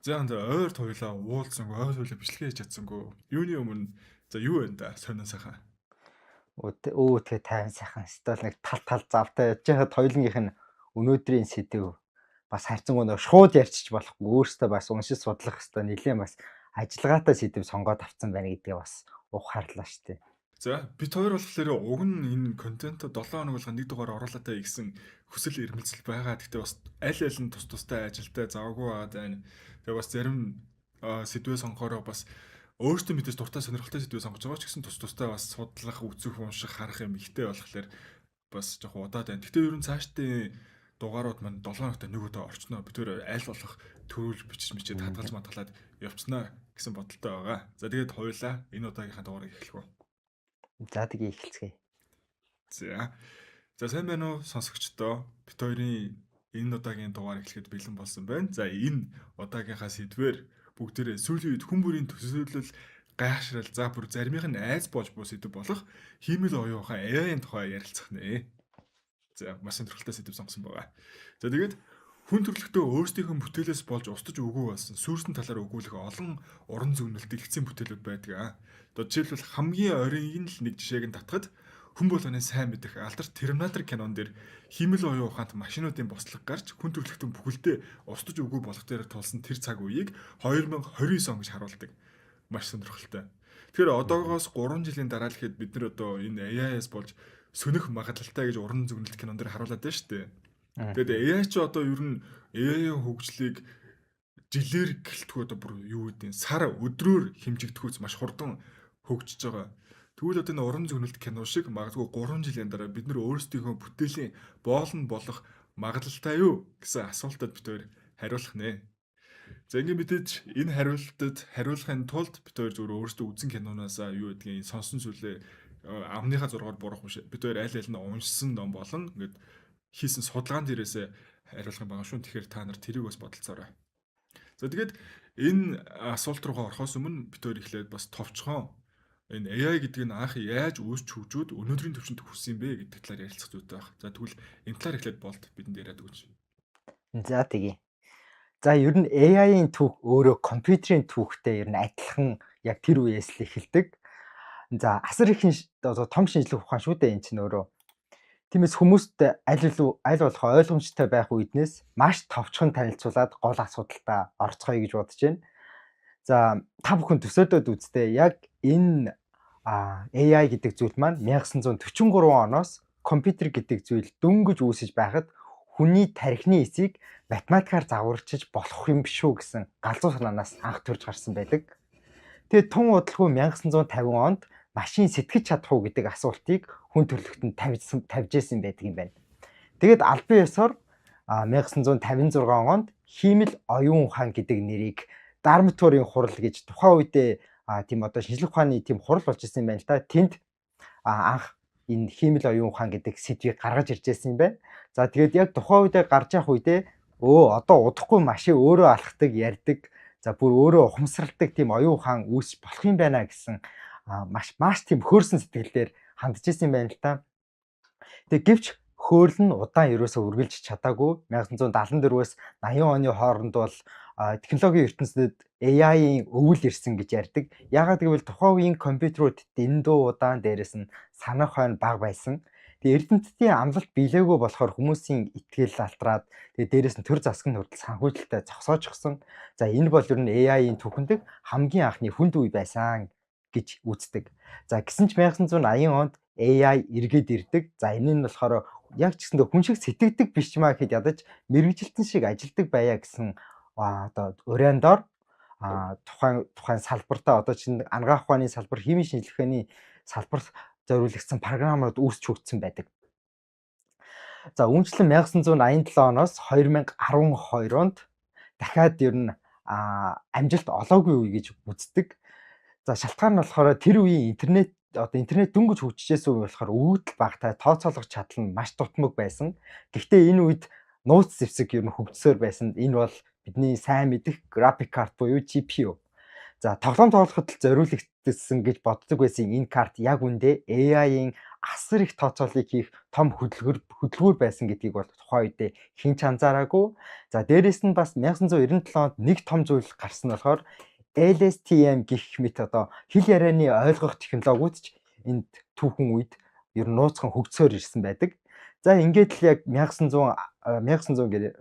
За энэ ойр туйлаа уулзсангүй, ойр туйлаа бичлэгээ хийж чадсангүй. Юуны өмнө за юу вэ да сонин сайхан. Өө тэгээ тайван сайхан. Стол нэг тал тал завтай яаж яхад хоёулангийнх нь өнөөдрийн сэдэв бас харьцангуй нөө шууд ярьчих болохгүй, өөрөөсөө бас уншиж судлах хэвээр нэлээд бас ажиллагаатай сэдэв сонгоод авцсан байна гэдгээ бас ухаарлаа штэ. За бид хоёр болохоор уг нь энэ контент 7 хоног болгон нэг дугаар оруулаатай гэсэн хүсэл эрмэлзэл байгаа. Гэхдээ бас аль аль нь тус тустай ажилтай заваагүй байгаад байна. Тэгээ бас зарим сэдвээ сонгохороо бас өөртөө мэдээж дуртай сонирхолтой сэдвээ сонгож байгаа ч гэсэн тус тустай бас судлах, үзэх, унших, харах юм ихтэй болохоор бас жоохон удаад байна. Гэхдээ ер нь цаашдын дугаарууд маань 7 хоногт нэг удаа орчноо. Бид хоёр аль болох төрүүлж бичиж мичээд хадгалж мадгалаад явцнаа гэсэн бодолтой байгаа. За тэгээд хоёулаа энэ удаагийнхаа дугаарыг эхлэх үү. За тэгээ эхэлцгээе. За. За сайн байна уу сонсогчдоо. Бид хоёрын энэ удаагийн дугаар эхлэхэд бэлэн болсон байна. За энэ удаагийнхаа сэдвээр бүгдээрээ сүүлийн үед хүн бүрийн төсөөлөл, гайхшрал, за бүр заримынх нь айц болж буй сэдв болох хиймэл оюун ухаан AI-ын тухай ярилцах нэ. За маш сонирхолтой сэдв сонгосон байгаа. За тэгээд хүн төрөлхтөө өөрсдийнхөө бүтээлээс болж устж үгүй болсон сүүрсэн талаар өгүүлэх олон уран зөгнөлт дэлгэцийн бүтээлүүд байдаг. Одоо жишээлбэл хамгийн оройн л нэг жишээг нь татхад хүн болгоны сайн мэдэх алдарт Терминатор кинон дээр хиймэл оюун ухаант машинуудын бослог гарч хүн төрөлхтөн бүхэлдээ устж үгүй болох дээр тулсан тэр цаг үеийг 2029 он гэж харуулдаг. Маш сонирхолтой. Тэгэхээр одоогоос 3 жилийн дараа л ихэд бид нар одоо энэ AI-аас болж сөнөх магадлалтай гэж уран зөгнөлт кинон дээр харуулад байна шүү дээ. Тэгээд AI чи одоо ер нь AI-ийн хөгжлийг жилээр гэлтгүй одоо бүр юу гэдэг сар өдрөөр хэмжигдэхүүц маш хурдан хөгжиж байгаа. Тэгвэл одоо энэ уран зөгнөлт кино шиг магадгүй 3 жилийн дараа бид нар өөрсдийнхөө бүтээлийн боол нь болох магадлалтай юу гэсэн асуултад бид хоёр хариулах нэ. За ингээд мэдээж энэ хариултад хариулахын тулд бид хоёр зүгээр өөрсдөө үзсэн киноноосаа юу гэдгийг сонсон зүйлээ амныхаа зургаар бурах биш. Бид хоёр аль аль нь уншсан ном болон ингээд хийсэн судалгаан дээрээсээ хариулах юм байгаа шүү. Тэгэхээр та нар тэрийг бас бодолцоорой. За тэгээд энэ асуулт руугаа орохоос өмнө бид хоёр эхлээд бас товчхон энэ AI гэдэг нь анх яаж үүсч хөгжөөд өнөөдрийн түвшинд хүрсэн юм бэ гэдэг талаар ярилцах зүйтэй байх. За тэгвэл энэ талаар эхлээд болд бидэнд яриад өгөөч. За тэгье. За ер нь AI-ийн түүх өөрөө компьютерийн түүхтэй ер нь адилхан яг тэр үеэс л эхэлдэг. За асар их одоо том шинжлэх ухаан шүү дээ энэ чинь өөрөө. Тиймээс хүмүүст аль илүү аль болох ойлгомжтой байх үеднээс маш товчхон танилцуулаад гол асуудалтаа орцгоё гэж бодож байна. За та бүхэн төсөөлөөд үзтээ, яг энэ AI гэдэг зүйл маань 1943 оноос компьютер гэдэг зүйл дөнгөж үүсэж байхад хүний тархины эсийг математикаар загварчиж болох юм биш үү гэсэн галзуу санаанаас анх төрж гарсан байдаг. Тэгээд тун удалгүй 1950 онд машин сэтгэж чадах уу гэдэг асуултыг хүн төрөлхтөнд тавьсан тавьж исэн байдаг юм байна. Тэгээд албан ёсоор 1956 онд хиймэл оюун ухаан гэдэг нэрийг DARPA-ын хурал гэж тухайн үедээ тийм одоо шинжлэх ухааны тийм хурал болж исэн юм байна л да. Тэнд анх энэ хиймэл оюун ухаан гэдэг сэдвийг гаргаж ирж байсан юм байна. За тэгээд яг тухайн үедээ гарч явах үедээ өө одоо удахгүй машин өөрөө алхдаг, ярьдаг, за бүр өөрөө ухамсарладаг тийм оюун ухаан үүсч болох юм байна гэсэн маш маш тийм хөөрсөн сэтгэлээр хандж исэн юм байна л та. Тэгээ гэвч хөөрөл нь удаан ерөөсөө үргэлжиж чадаагүй. 1974-өөс 80 оны хооронд бол технологийн ертөнцид AI-ийн өвөл ирсэн гэж ярьдаг. Яагаад гэвэл тухайн үеийн компьютерүүд дэндүү удаан, дээрэс нь санах хойно бага байсан. Тэгээ эрдэмтдийн амлалт биелээгүй болохоор хүмүүсийн итгэл алтраад, тэгээ дээрэс нь төр засаг нь хүртэл санхүүжилтээ зогсоожчихсон. За энэ бол ер нь AI-ийн түүхэнд хамгийн анхны хүнд үе байсан гэж үздэг. За гэсэн ч 1980 онд AI эргээд ирдэг. За энэ нь болохоор яг ч гэсэндээ хүн шиг сэтгэдэг биш маа гэхэд ядаж мэргэжилтэн шиг ажилдаг байя гэсэн одоо уриан дор тухайн тухайн салбартаа одоо чинь анагаах ухааны салбар, химийн шинжлэх ухааны салбарт зориулагдсан програмууд үүсч хөгжсөн байдаг. За үүнчлэн 1987 оноос 2012 онд дахиад ер нь амжилт олоогүй үе гэж үздэг. За шалтгаан нь болохоор тэр үеийн интернет, одоо интернет дөнгөж хөгжижсэн үе болохоор өгөгдөл багатай, тооцоолох чадал нь маш дутмаг байсан. Гэхдээ энэ үед нууц зэвсэг ер нь хөгжсөөр байсан. Энэ бол бидний сайн мэдэх график карт буюу GPU. За тоглоом тоглоход л зориулагдсан гэж боддог байсан энэ карт яг үндэ AI-ийн асар их тооцоолыг хийх том хөдөлгүүр байсан гэдгийг бол тухайн үедээ хэн ч анзаараагүй. За дээрэс нь бас 1997 онд нэг том зүйл гарсан нь болохоор LSTM гэх мэт одоо хэл ярианы ойлгох технологиуд ч энд түүхэн үед ер нь нууцхан хөгжсөөр ирсэн байдаг. За ингээд л яг 1900 1900 гэдэг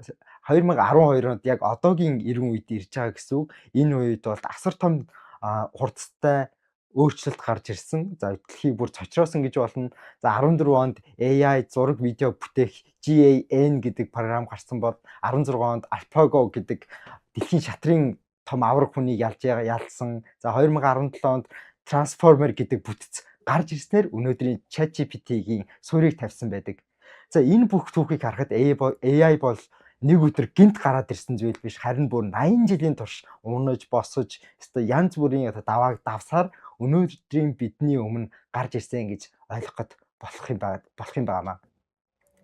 2012 онд яг одоогийн эргэн үед ирж байгаа гэсэн үг. Энэ үед бол асар том хурдтай өөрчлөлт гарч ирсэн. За дэлхийг бүр цочроосон гэж болно. За 14 онд AI зураг видео бүтээх GAN гэдэг програм гарсан бол 16 онд AlphaGo гэдэг дэлхийн шатрын том авраг хүнийг ялж ялсан. За 2017 онд Transformer гэдэг бүтэц гарч ирснээр өнөөдрийн ChatGPT-гийн суурийг тавьсан байдаг. За энэ бүх түүхийг харахад AI бол нэг өдөр гэнэт гараад ирсэн зүйл биш, харин бүр 80 жилийн турш унаж босож ёстой янз бүрийн одоо давааг давсаар өнөөдрийн бидний өмнө гарч ирсэн гэж ойлгоход болох юм байнамаа.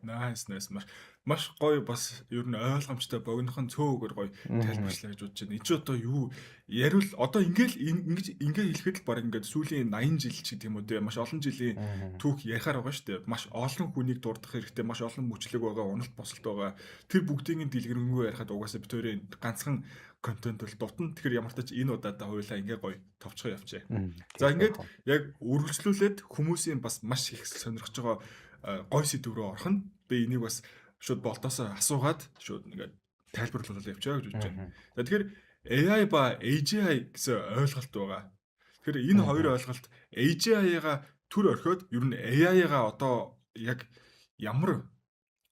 Nice, nice, маш маш гоё, бас ер нь ойлгомжтой, богинохон цөөгөр гоё тайлбарчлаа гэж бодож байна. Энд чи одоо юу яриул, одоо ингээл ингэж ингээ хэлэхэд л баг ингээд сүүлийн 80 жил ч гэдэг юм уу те, маш олон жилийн түүх ярихаар байгаа шүү дээ. Маш олон хүнийг дурдах хэрэгтэй, маш олон мөчлөг байгаа, уналт босолт байгаа. Тэр бүгдийг нь дэлгэрэнгүй ярихад угаасаа бид хоёрын ганцхан контент бол дутна. Тэгэхээр ямар ч тач энэ удаадаа хоёулаа ингээ гоё товчхон явчихъя. За ингээд яг үргэлжлүүлээд хүмүүсийн бас маш их сонирхож байгаа гоё сэдэв рүү орох нь би энийг бас шууд болтоосоо асуугаад шууд ингээд тайлбарлуулаад явчихъя гэж бодож байна. За тэгэхээр AI ба AGI гэсэн ойлголт байгаа. Тэгэхээр энэ хоёр ойлголт, AGI-га төр орхиод ер нь AI-га одоо яг ямар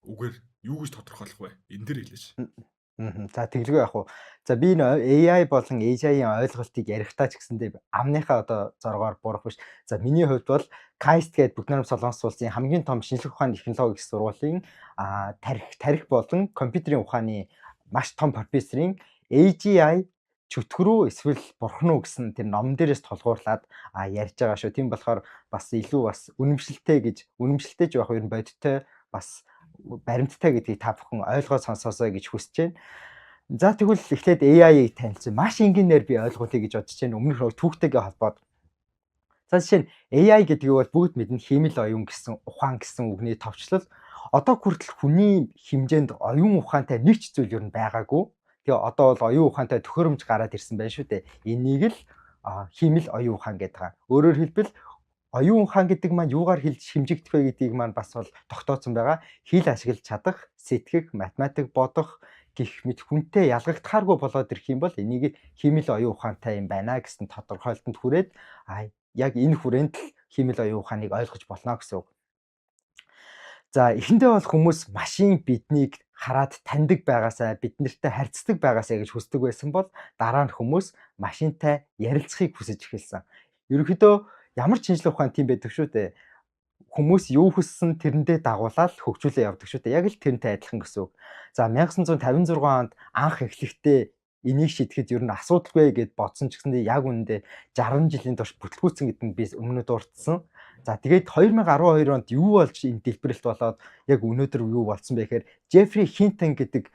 үгээр юу гэж тодорхойлох вэ? Энэ дээр хэлээч. За тэгэлгүй яах вэ? За би энэ AI болон AGI-ийн ойлголтыг ярихдаа ч гэсэндээ амныхаа одоо зоргоор бурах биш. За миний хувьд бол KAIST гэдэг Бүгд Найрамдах Солонгос улсын хамгийн том шинжлэх ухааны технологи их сургуулийн тархи болон компьютерийн ухааны маш том профессорын AGI чөтгөр үү эсвэл бурхан уу гэсэн тэр номон дээрээс тулгуурлаад ярьж байгаа шүү. Тийм болохоор бас илүү бас үнэмшилтэй гэж, үнэмшилтэй ч яг ер нь бодиттой, бас баримттай гэдгийг та бүхэн ойлгоод сонсоосой гэж хүсэж байна. За тэгвэл эхлээд AI-ыг танилцсан. Маш энгийнээр би ойлгуулъя гэж бодож байна. Өмнөх түүхтэйгээ холбоод. За жишээ нь AI гэдгийг бол бүгд мэднэ, хиймэл оюун гэсэн, ухаан гэсэн үгний товчлол. Одоо хүртэл хүний хэмжээнд оюун ухаантай нэг ч зүйл ер нь байгаагүй. Тэгээ одоо бол оюун ухаантай төхөөрөмж гараад ирсэн байна шүү дээ. Энийг л хиймэл оюун ухаан гэдэг байгаа. Өөрөөр хэлбэл оюун ухаан гэдэг маань юугаар хэлж хэмжигдэх вэ гэдгийг маань бас бол тогтооцсон байгаа. Хэл ашиглаж чадах, сэтгэх, математик бодох гэх мэт хүнтэй ялгагдахааргүй болоод ирэх юм бол энийг хиймэл оюун ухаантай юм байна гэсэн тодорхойлолтод хүрээд яг энэ хүрээнд л хиймэл оюун ухааныг ойлгож болно гэсэн үг. За эхэндээ бол хүмүүс машин биднийг хараад таньдаг байгаасай, бид нартай харьцдаг байгаасай гэж хүсдэг байсан бол дараа нь хүмүүс машинтай ярилцахыг хүсэж эхэлсэн. Ерөнхийдөө ямар ч шинжлэх ухаан тийм байдаг шүү дээ. Хүмүүс юу хүссэн тэрэндээ дагуулаад хөгжүүлээ явдаг шүү дээ. Яг л тэрнтэй адилхан гэсэн үг. За 1956 онд анх эхлэхдээ энийг шийдэхэд ер нь асуудалгүй гэд бодсон ч гэсэндээ яг үнэндээ 60 жилийн турш бүтлгүүцсэн гэдэг нь би өмнө дурдсан. За тэгээд 2012 онд юу болж энэ дэлбэрэлт болоод яг өнөөдөр юу болсон бэ гэхээр Джеффри Хинтон гэдэг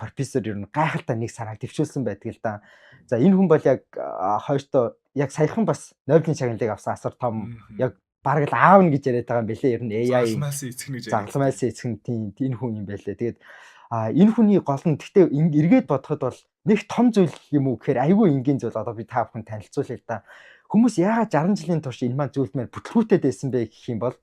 профессор ер нь гайхалтай нэг санааг дэвшүүлсэн байдаг л да. За энэ хүн бол яг хоёртоо яг саяхан бас Нобелийн шагналыг авсан асар том, яг бараг л аав нь гэж яриад байгаа юм бэлээ. Ер нь AI Загалмайлсан эцэг гэж. Загалмайлсан эцэг нь тийм энэ хүн юм байлээ. Тэгээд энэ хүний гол нь гэхдээ эргээд бодоход бол нэг том зүйл юм уу гэхээр айгүй энгийн зүйл, одоо би та бүхэн танилцуулъя л да. Хүмүүс яагаад 60 жилийн турш энэ маань зүйлд маань бүтлгүүтэд байсан бэ гэх юм бол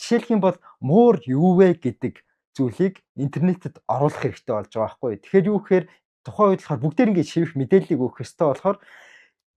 жишээлх юм бол муур юу вэ гэдэг зүйлийг интернетэд оруулах хэрэгтэй болж байгаа байхгүй. Тэгэхээр юу гэхээр тухайн үед болохоор бүгдээр ингэж шивэх мэдээллийг өгөх ёстой болохоор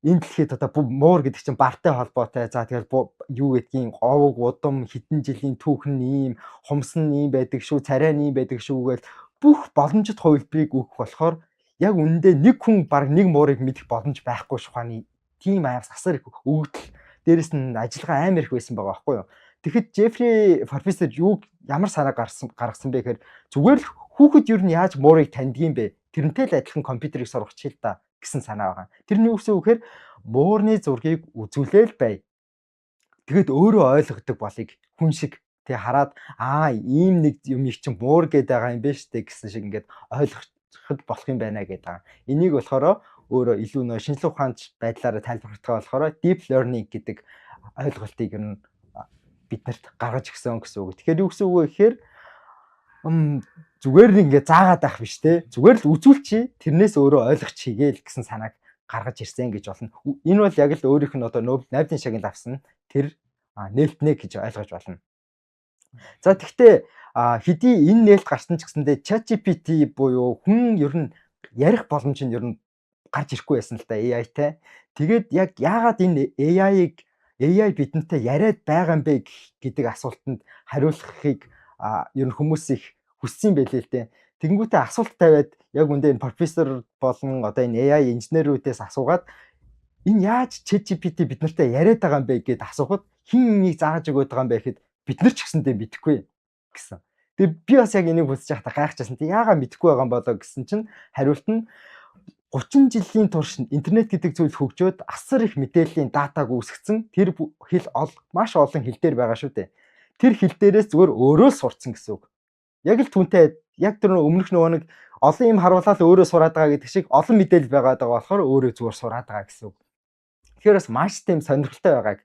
энэ дэлхийд одоо муур гэдэг чинь бартай холбоотой. За тэгэл юу гэдгийг овог, удам, хэдэн жилийн түүх нь ийм, хумс нь ийм байдаг шүү, царай нь ийм байдаг шүү гэж бүх боломжит хувилбарыг өгөх болохоор яг үнэндээ нэг хүн баг нэг муурыг мэдэх боломж байхгүй шухааны тийм аяас асар их өгөгдөл, дээрэс нь ажиллагаа амар их байсан байгаа байхгүй юу. Тэгэхэд Джеффри профессор юу ямар санаа гаргасан бэ гэхээр зүгээр л хүүхэд ер нь яаж муурыг таньдгийн бэ? Тэрнтэй л адилхан компьютерийг сургачих л та гэсэн санаа байгаа. Тэр нь юу гэсэн үг гэхээр муурны зургийг үзүүлээл бай. Тэгэд өөрөө ойлгодог болыг хүн шиг тэг хараад ийм нэг юм их чинь муур гэдэг байгаа юм байна штэ гэсэн шиг ингээд ойлгоход болох юм байна гэдэг байгаа. Энийг болохоор өөрөө илүү нөө шинжлэх ухаанч байдлаараа тайлбарлах болохоор deep learning гэдэг ойлголтыг ер нь биднэрт гаргаж өгсөн гэсэн үг. Тэгэхээр юу гэсэн үг вэ гэхээр зүгээр л ингээ заагаад байх биш те. Зүгээр л үзүүлчихье. Тэрнээс өөрөө ойлгочихъя л гэсэн санааг гаргаж ирсэн гэж болно. Энэ бол яг л өөрийнх нь одоо Нобель нойлын шагнал авсан тэр нээлтнэ гэж ойлгож болно. За, тэгвэл хэдий энэ нээлт гарсан ч гэсэндээ ChatGPT буюу хүн ер нь ярих боломж нь ер нь гарч ирэхгүй байсан л да AI-тай. Тэгээд яг яагаад энэ AI-ыг, AI бидэнтэй яриад байгаа юм бэ гэдэг асуултанд хариулахыг ер нь хүмүүс их хүссэн байлээ л дээ. Тэгэнгүүтээ асуулт тавиад, яг үндэ энэ профессор болон одоо энэ AI инженерүүдээс асуугаад, энэ яаж ChatGPT бид нартай яриад байгаа юм бэ гэд асуухад, хэн энийг зааж өгөөд байгаа юм бэ гэхэд бид нар ч гэсэндээ мэдэхгүй гэсэн. Тэгээ би бас яг энийг хүсэж байхдаа гайхчихсан. Тэг яагаад мэдэхгүй байгаа юм болоо гэсэн чинь хариулт нь 30 жилийн турш интернет гэдэг зүйл хөгжөөд асар их мэдээллийн data г үүсгэсэн. Тэр хэл маш олон хэл дээр байгаа шүү дээ. Тэр хэл дээрээс зүгээр өөрөө л сурцсан гэсэн үг. Яг л түүнтэй яг тэр өмнөх нөгөө нэг олон юм харуулаад өөрөө сураад байгаа гэдэг шиг олон мэдээлэл байгаад байгаа болохоор өөрөө зүгээр сураад байгаа гэсэн үг. Тэгэхээр бас маш тийм сонирхолтой байгааг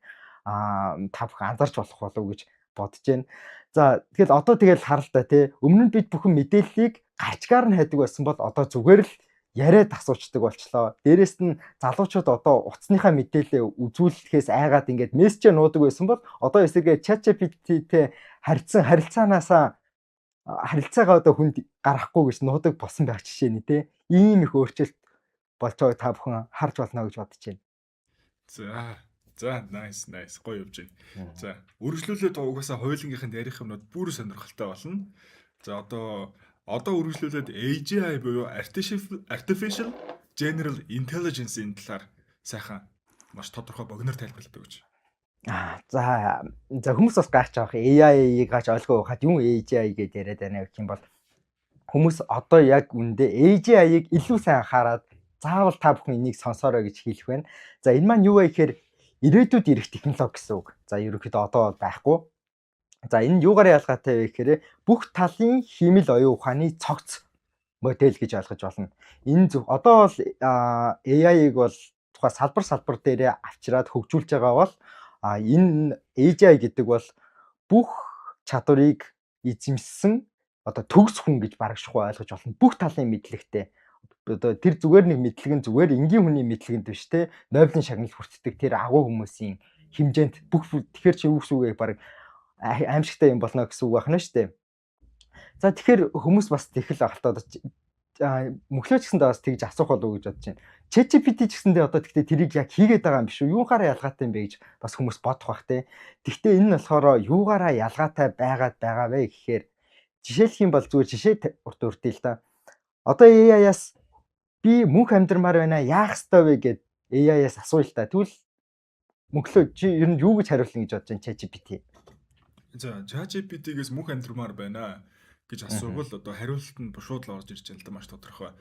та бүхэн анзаарч болох болов уу гэж бодож байна. За, тэгэл одоо тэгэл харалта тий. Өмнө нь бид бүхэн мэдээллийг гарчгаар нь хайдаг байсан бол одоо зүгээр л яриад асуучдаг болчлоо. Дээрэс нь залуучууд одоо утасныхаа мэдээлэлээ үзүүлэхээс айгаад ингээд мессежээр нуудаг байсан бол одоо эсрэгээ ChatGPT-тэй харьцан харилцаанаасаа харилцаагаа одоо хүнд гаргахгүй гэж нуудаг болсон байх жишээ нь тий. Ийм их өөрчлөлт болж байгааг та бүхэн харж болно гэж бодож байна. За. За, nice, nice, гоё явж байна. За, үргэлжлүүлээд угаасаа хоёулангийнх нь ярих юмнууд бүр сонирхолтой болно. За, одоо үргэлжлүүлээд AGI буюу Artificial General Intelligence-ийн талаар сайхан маш тодорхой богиноор тайлбарлаад өгөөч. Аа, за, хүмүүс бас гайхаж байгаа. AI-ыг гаж ойлгоо хаад юм AGI гэдээ яриад байна гэх юм бол хүмүүс одоо яг үндэ AGI-ыг илүү сайн анхаарад заавал та бүхэн энийг сонсоорой гэж хэлэх байна. За, энэ маань юу вэ гэхээр ирээдүйд ирэх технологи гэсэн үг. За, ерөнхийдөө одоо бол байхгүй. За, энэ юугаар ялгаатай вэ гэхээр бүх талын хиймэл оюун ухааны цогц модель гэж ойлгож байна. Энэ зөв одоо бол AI-ыг бол тухайн салбар салбар дээрээ авчираад хөгжүүлж байгаа бол энэ AGI гэдэг бол бүх чадварыг эзэмшсэн одоо төгс хүн гэж барагшгүй ойлгож болно. Бүх талын мэдлэгтэй. Одоо тэр зүгээр нэг мэдлэг нь зүгээр энгийн хүний мэдлэг нь биш те. Нобелийн шагнал хүртдэг тэр агуу хүмүүсийн хэмжээнд бүх, тэгэхээр чи юу гэсэн үг вэ? Баг аимшигтай юм болно гэсэн үг байна шүү дээ. За, тэгэхээр хүмүүс бас тэгэл байх л та, мөхлөөч гэсэндээ бас тэгж асуух болов уу гэж бодож байна. ChatGPT ч гэсэндээ одоо тэгтээ тэрийг яг хийгээд байгаа юм биш үү? Юугаараа ялгаатай юм бэ гэж бас хүмүүс бодох бах те. Тэгтээ энэ нь болохоор юугаараа ялгаатай байгаад байгаа вэ гэхээр жишээлх юм бол зүгээр жишээ урт урдъя л да. Одоо AI-аас би мөнх амьдрмаар байна, яах ёстой вэ гэд AI-аас асууя л та. Тэгвэл мөнхлөө чи ер нь юу гэж хариулна гэж бодож байна ChatGPT? За, ChatGPT-гээс мөнх амьдрмаар байна гэж асуувал одоо хариулт нь шууд л орж ирж байна л да, маш тодорхой.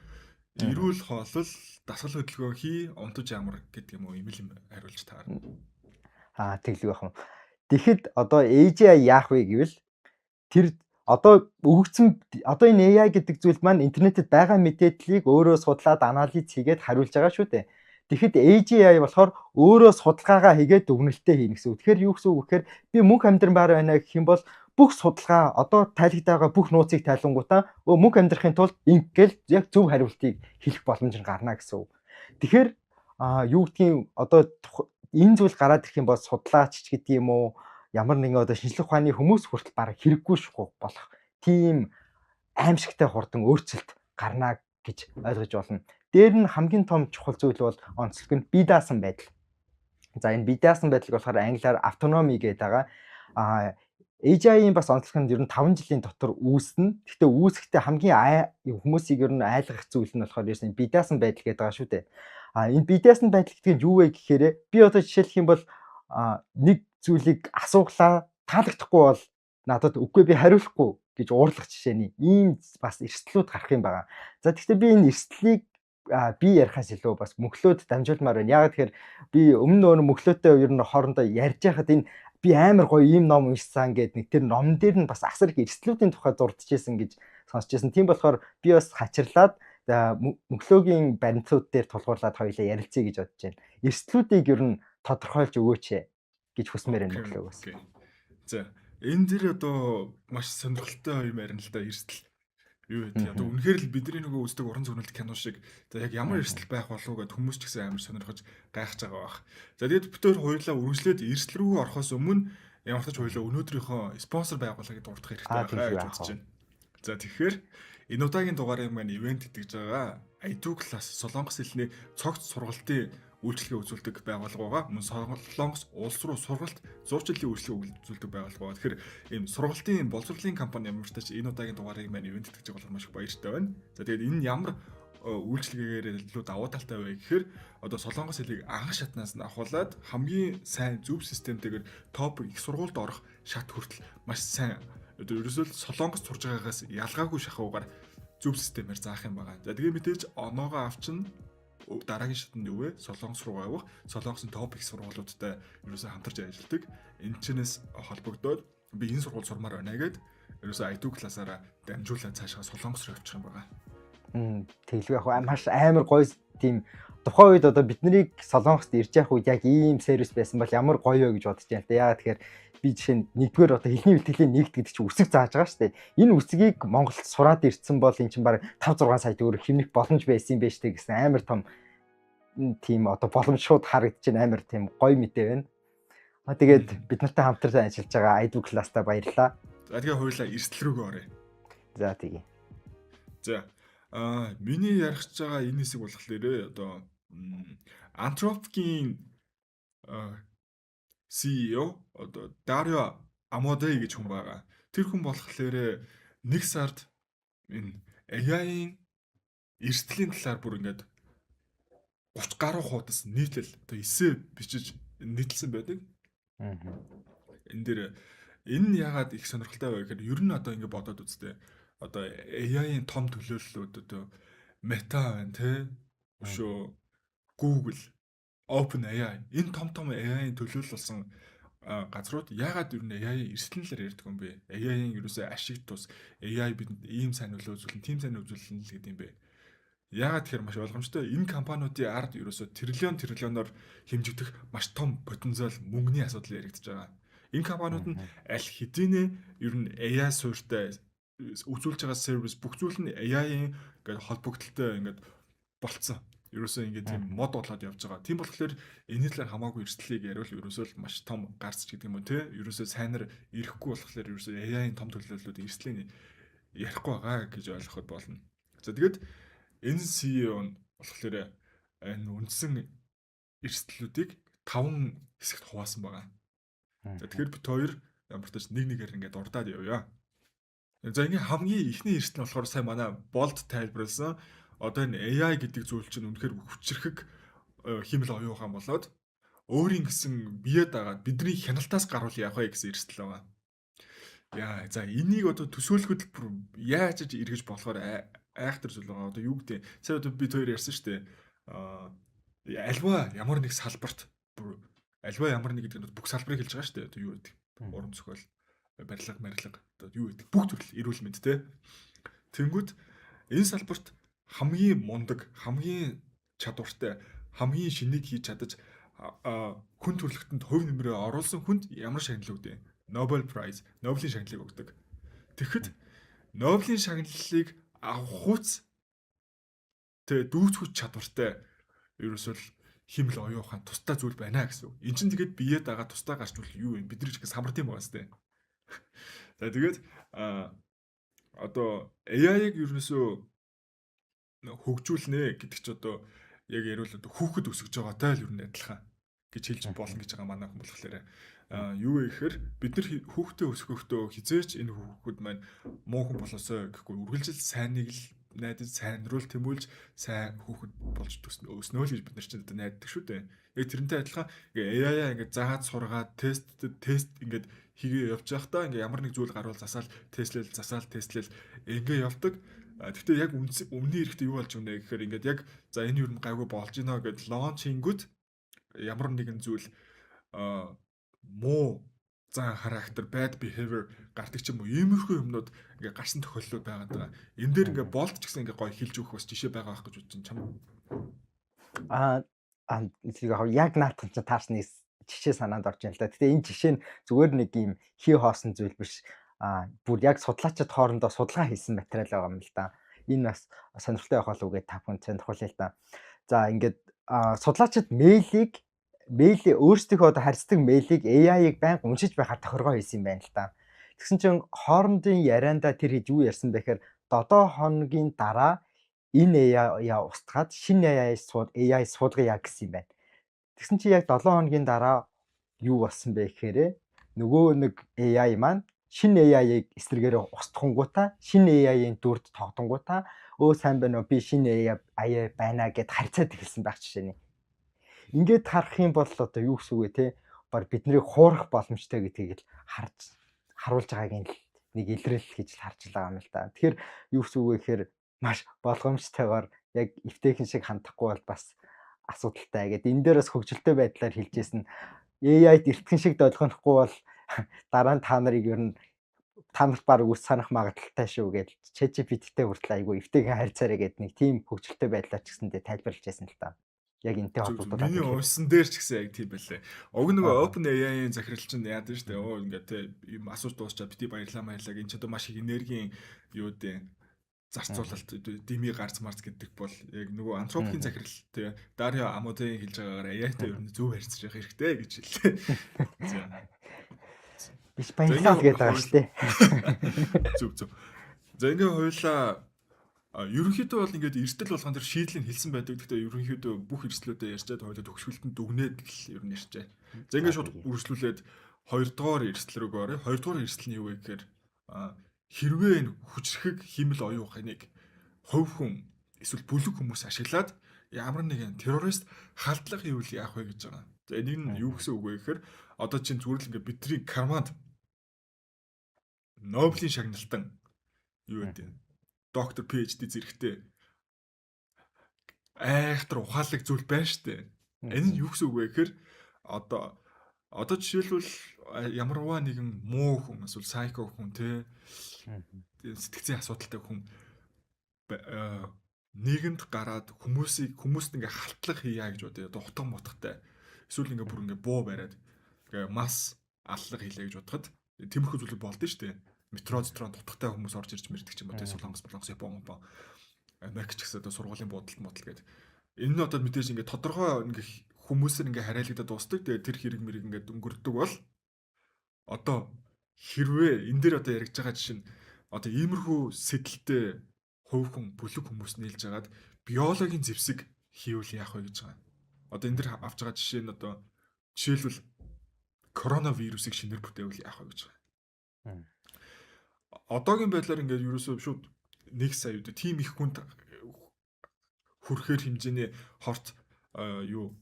Эрүүл хоолол, дасгал хөдөлгөөн хий, унтаж амар гэдэг юм уу, юм л юм хариулж таарна. Аа, тэглэг байх юм. Тэгэхэд одоо AGI яах вэ гэвэл тэр одоо өгөгдсөн одоо энэ AI гэдэг зүйл маань интернетэд байгаа мэдээллийг өөрөө судлаад анализ хийгээд хариулж байгаа шүү дээ. Тэгэхэд AGI болохоор өөрөө судалгаагаа хийгээд дүгнэлтээ хийнэ гэсэн үг. Тэгэхээр юу гэсэн үг гэхээр би мөнх амьдрмаар байна гэх юм бол бүх судалгаа, одоо тайлагдаад байгаа бүх нууцыг тайлангуудаа өө мөнх амьдрахын тулд ингээл яг зөв хариултыг хэлэх боломж нь гарна гэсэн үг. Тэгэхээр юу гэдгийг одоо энэ зүйл гараад ирэх юм бол судлаач ч гэдэг юм уу, ямар нэгэн одоо шинжлэх ухааны хүмүүс хүртэл бараг хэрэггүй шахуу болох тийм аимшигтай хурдан өөрчлөлт гарна гэж ойлгож байна. Дээр нь хамгийн том чухал зүйл бол онцлог нь бие даасан байдал. За, энэ бие даасан байдлыг болохоор англиар autonomy гэдэг байгаа. AGI-ийн бас онцлог нь ер нь 5 жилийн дотор үүснэ. Гэхдээ үүсэхдээ хамгийн хүмүүсийг ер нь айлгах зүйл нь болохоор ерөөсөн бие даасан байдал гэдэг байгаа шүү дээ. Энэ бие даасан байдал гэдэг нь юу вэ гэхээр би одоо жишээлх юм бол нэг зүйлийг асууглаа, таалагдахгүй бол надад үгүй, би хариулахгүй гэж уурлах жишээний ийм бас эрсдлүүд гарах юм байна. За, тэгэхдээ би энэ эрсдлийг би ярихаас илүү бас мөхлөөд дамжуулмаар байна. Яг тэгэхээр би өмнө нөгөө мөхлөөтэй ер нь хоорондоо ярьж байхад энэ би амар гоё ийм ном уншсан гэдэг нэг тэр ном дээр нь бас асар их эрсдлүүдийн тухай дурдчихсэн гэж сонсч байсан. Тийм болохоор би бас хачирлаад мөхлөөгийн баримтууд дээр тулгуурлаад хоёулаа ярилцъя гэж бодож байна. Эрсдлүүдийг ер нь тодорхойлж өгөөч гэж хүсмээр байна мөхлөөгөөс. За, энэ дэр одоо маш сонирхолтой юм ярина л да, эрсдэл. Юу гэдэг, одоо үнэхээр л бидний нөгөө үздэг уран зөгнөлт кино шиг, за, яг ямар эрсдэл байх болов уу гэдээ хүмүүс ч гэсэн амар сонирхож гайхаж байгаа байх. За, тэгээд бид хоёр хоёулаа үргэлжлээд эрсдэл рүү орохоос өмнө ямар ч хоёулаа өнөөдрийнхөө спонсор байгууллагыг дурдах хэрэгтэй байхаа гэж бодож байна. За, тэгэхээр энэ удаагийн дугаарын маань ивээн тэтгэж байгаа I2 class Солонгос хэлний цогц сургалтын үйлчилгээ үзүүлдэг байгууллага байгаа. Мөн Солонгос улс руу сургалт 100 жилийн үйлчилгээ үзүүлдэг байгууллага байгаа. Тэгэхээр ийм сургалтын боловсролын компани ямар ч тач энэ удаагийн дугаарыг маань ивээн тэтгэж байгаа болохоор маш их баяртай байна. За, тэгээд энэ ямар үйлчилгээгээр илүү давуу талтай вэ гэхээр одоо Солонгос хэлийг анх шатнаас нь ахуулаад хамгийн сайн зөв системтэйгээр топ их сургуульд орох шат хүртэл маш сайн, одоо ерөөсөө л Солонгос сурж байгаагаас ялгаагүй шахуугаар зөв системээр заах юм байгаа. За, тэгээ мэдээж оноогоо авчин дараагийн шатанд юу вэ? Солонгос руу явах, Солонгосын топ их сургуулиудтай ерөөсөө хамтарч ажилладаг. Энэ чинээс холбогдоод би энэ сургууль сурмаар байна гэд ерөөсөө I2 class-аараа дамжуулаад цаашаа Солонгос руу явчих юм байгаа. Тэглгүй яг маш амар гоё, тийм тухайн үед одоо бид нарыг Солонгост ирж явах үед яг ийм сервис байсан бол ямар гоё вэ гэж бодож байна л да. Яагаад тэгэхээр би жишээ нь нэгдүгээр одоо хэлний бэлтгэлийн нэгд гэдэг чинь үсэг зааж байгаа шүү дээ. Энэ үсгийг Монголд сураад ирсэн бол эн чинь баг 5 6 сая төгрөг хэмнэх боломж байсан юм байна шүү дээ гэсэн амар том тийм одоо боломж шууд харагдаж байна, амар тийм гоё мэдээ байна. А тэгээд бид нартай хамтарч ажиллаж байгаа I2 class-та баярлалаа. За, тэгээ хоёулаа эрсдэл рүүгээ оръё. За, тэгье. За, а миний ярих гэж байгаа энэ хэсэг болохоор одоо Anthropic-ийн CEO одоо Dario Amodei гэж хүн байгаа. Тэр хүн болохоор нэг сард энэ AI-ийн эрсдлийн талаар бүр ингээд 30 гаруй хуудас нийтлэл, одоо эссе бичиж нийтлсэн байдаг. Энэ дээр энэ нь яагаад их сонирхолтой вэ гэхээр ер нь одоо ингэ бодоод үзтээ. Одоо AI-ийн том төлөөллүүд одоо Meta байна те. Өшөө Google, OpenAI, энэ том том AI-ийн төлөөлөл болсон газрууд яагаад ер нь AI-ийн эрсдлийн талаар ярьдаг юм бэ? AI-ийн ерөөсөө ашиг тус, AI бидэнд ийм сайн нөлөө үзүүлнэ, тийм сайн үзүүлнэ л гэдэг юм бэ? Яагаад тэгэхээр маш ойлгомжтой. Энэ компаниудын ард ерөөсөө триллион триллионоор хэмжигдэх маш том потенциал мөнгөний асуудал яригдж байгаа. Энэ компаниуд нь аль хэдийнэ ер нь AI суурьтай үзүүлж байгаа сервис бүх зүйл нь AI-ийн ингээд холбогдлолтой ингээд болцсон. Ерөөсөө ингээд тийм мод болоод явж байгаа. Тийм болохоор энэний талаар хамаагүй эрсдлийг яриул ерөөсөө л маш том гарц ч гэдэг юм уу те. Ерөөсөө сайнаар ирэхгүй болохоор ерөөсөө AI-ийн том төлөөллүүд эрсдлийг ярихгүй байгаа гэж ойлгоход болно. За, тэгээд энэ CEO нь болохоор энэ үндсэн эрсдлүүдийг таван хэсэгт хуваасан байгаа. За, тэгэхээр бид хоёр ямар ч тач нэг нэгээр ингээд дурдаад явъя. За, ингээ хамгийн эхний эрсдэл нь болохоор сая манай Болд тайлбарласан, одоо энэ AI гэдэг зүйл чинь үнэхээр хүчрхэг хиймэл оюун ухаан болоод өөрийн гэсэн бие дагаад бидний хяналтаас гарвал явах вэ гэсэн эрсдэл байгаа. Яа, за, энийг одоо төсөөлөхөд бүр яаж ч эргэж болохоор айхтар зүйл байгаа. Одоо юу гэдэг. Сая одоо бид хоёр ярьсан шүү дээ. Аа, альва ямар нэг салбарт, бүр альва ямар нэг гэдэг нь бүх салбарыг хэлж байгаа шүү дээ. Одоо юу гэдэг. Уран зохиол, барилга, марилга, одоо юу гэдэг, бүх төрөл эрүүл мэнд те. Тэнгүүд энэ салбарт хамгийн мундаг, хамгийн чадвартай, хамгийн шинийг хийж чадаж хүн төрөлхтөнд хувь нэмрээ оруулсан хүнд ямар шагнал өгдөг? Nobel Prize, Нобелийн шагналыг өгдөг. Тэгэхэд Нобелийн шагналыг авах хүйц тэ дүүцхүүч чадвартай ерөөсөө л хиймэл оюун ухаан тусдаа зүйл байна гэсэн үг. Эн чинь тэгээд бие дагаа тусдаа гарч бол юу юм? Бид нар ч гэсэн самарт юм байгаа сте. За, тэгээд одоо AI-г ерөөсөө хөгжүүлнэ гэдэг чи одоо яг яриул одоо хүүхэд өсөж байгаатай л ер нь адилхан гэж хэлж болно гэж байгаа манай хүн болохоор юу вэ гэхээр бид нар хүүхдээ өсгөхдөө хизээч энэ хүүхэд маань муу хүн болоосой гэхгүй, үргэлжил сайныг л найдаж, сайн руу тэмүүлж, сайн хүүхэд болж өснө л гэж бид нар чинь одоо найддаг шүү дээ. Яг тэрнтэй адилхан ингээ AI-аа ингээ заагаад сургаад тест тест ингээд хийгээ явж байхдаа ингээ ямар нэг зүйл гарвал засаал тестлэл, засаал тестлэл ингээ явдаг. Гэхдээ яг өмнө эрэхтэй юу болж өгнө гэхээр ингээд яг за энэ юу гайгүй болж гинэ гэд launch хийнгүүт ямар нэгэн зүйл муу зан характер, bad behavior гардаг ч юм уу, иймэрхүү юмнууд ингээ гарсан тохиолдлууд байгаа даа. Энэ дээр ингээ Болд ч гэсэн ингээ гоё хэлж өгөх бас жишээ байгаа байх гэж бодож байна чам. Аа, яг наатах чинь таарсны жишээ санаанд орж ин л да. Гэтэ энэ жишээ нь зүгээр нэг юм хий хоосон зүйл биш. Бүр яг судлаачид хоорондоо судалгаа хийсэн материал байгаа юм л да. Энэ бас сонирхолтой байх болов уу гэж та бүхэнд сонирхуулъя л да. За, ингээд судлаачид мэйлийг өөрсдийнхөө одоо харьцдаг мэйлийг AI-ыг байнга уншиж байхаар тохиргоо хийсэн юм байна л да. Тэгсэн чинь хоорондын яриандаа тэр хэд юу ярьсан бэ гэхээр 7 хоногийн дараа энэ AI-а устгаад шинэ AI суулгая гэсэн юм байна. Тэгсэн чинь яг 7 хоногийн дараа юу болсон бэ гэхээр нөгөө нэг AI маань шинэ AI-ыг эсрэгээрээ устгахангуудаа, шинэ AI-ийн дүрд тогтонгуудаа "Өө, сайн байна уу, би шинэ AI байна" гэд харьцаад эхэлсэн байх жишээ нь. Ингээд харах юм бол одоо юу гэсэн үг вэ, те? Бар биднийг хуурах боломжтой гэдгийг л харж харуулж байгаагийн л нэг илрэл гэж л харж байгаа юм л да. Тэгэхээр юу гэсэн үг вэ гэхээр маш болгоомжтойгоор яг эвтэйхэн шиг хандахгүй бол бас асуудалтай гэдэг. Энэ дээр бас хөгжилтэй байдлаар хэлжсэн, AI-д эртхэн шиг долгионохгүй бол дараа нь та нарыг ер нь та нарт баг үс санах магадлалтай шүү гэж, ChatGPT-тэй хүртэл айгүй эвтэйхэн харьцаарай гэд нэг тийм хөгжилтэй байдлаар ч гэсэндээ тайлбарлаж байсан л та. Яг энэтэй холбогдоод. Миний уншсан дээр ч гэсэн яг тийм байлээ. Уг нөгөө OpenAI-ийн захирал чинь яадаг шүү дээ. Оо, ингээд те юм асууж дуусчаа бити баярлаа баярлаа. Энэ ч одоо маш их энергийн юу гэдэг зарцуулалт, дими гарц марц гэдэг бол яг нөгөө Anthropic-ийн захирал те Дарио Амодегийн хэлж байгаагаар AI-тай ер нь зөв харьцаж явах хэрэгтэй гэж хэллээ. За. Биш, баярлалаа гэдэг байгаа шүү дээ. Зөв, зөв. За, ингээ хоёлаа ерөнхийдөө бол ингээд эрсдэл болгон тэр шийдлийг хэлсэн байдаг. Гэхдээ ерөнхийдөө бүх эрсдлүүдээ ярьчаад хоёулаа төгсгөлтөнд дүгнээд л ер нь ярьчаа. За, ингээд шууд үргэлжлүүлээд хоёрдугаар эрсдэл рүү оръё. Хоёрдугаар эрсдэл нь юу вэ гэхээр хэрвээ энэ хүчрхэг хиймэл оюун ухааныг хувь хүн эсвэл бүлэг хүмүүс ашиглаад ямар нэгэн террорист халдлага хийвэл яах вэ гэж байгаа. За, энийг нь юу гэсэн үг вэ гэхээр одоо чинь зүгээр л ингээд бидний карманд Нобелийн шагналтан юу гэдэг доктор, PhD зэрэгтэй айхтар ухаалаг зүйл байна штэ. Энэ нь юу гэсэн үг вэ гэхээр одоо жишээлбэл ямарваа нэгэн муу хүн эсвэл сайко хүн те сэтгцийн асуудалтай хүн нийгэмд гараад хүмүүсийг хүмүүст ингээ халтлага хийя гэж бодъё. Одоо утга мутгатай. Эсвэл ингээ бүр ингээ буу бариад ингээ масс аллага хийлээ гэж бодоход тиймэрхүү зүйлүүд болдсон шүү дээ. Метро зотрон дутгатай хүмүүс орж ирж мэрдэг ч юм уу те, Солонгос, Болонгос, Япон, Япон, Америк ч гэсэн одоо сургуулийн буудалд модал гэдэг. Энэ нь одоо мэдээж ингээ тодорхой ингээ хүмүүсээр ингээ хариалагдаад дуустдаг. Тэгээд тэр хэрэг мэрэг ингээ өнгөрдөг бол одоо хэрвээ энэ дээр одоо яригдж байгаа жишээ нь одоо иймэрхүү сэтэлтэй хувь хүн, бүлэг хүмүүс нийлж агаад биологийн зэвсэг хийвэл яах вэ гэж байгаа. Одоо энэ дэр авч байгаа жишээ нь одоо жишээлбэл коронавирусыг шинээр бүтээвэл яах вэ гэж байгаа. Одоогийн байдлаар ингээд ерөөсөө шууд 1 сая үү тийм их хүнд хүрэхээр хэмжээний хорт юу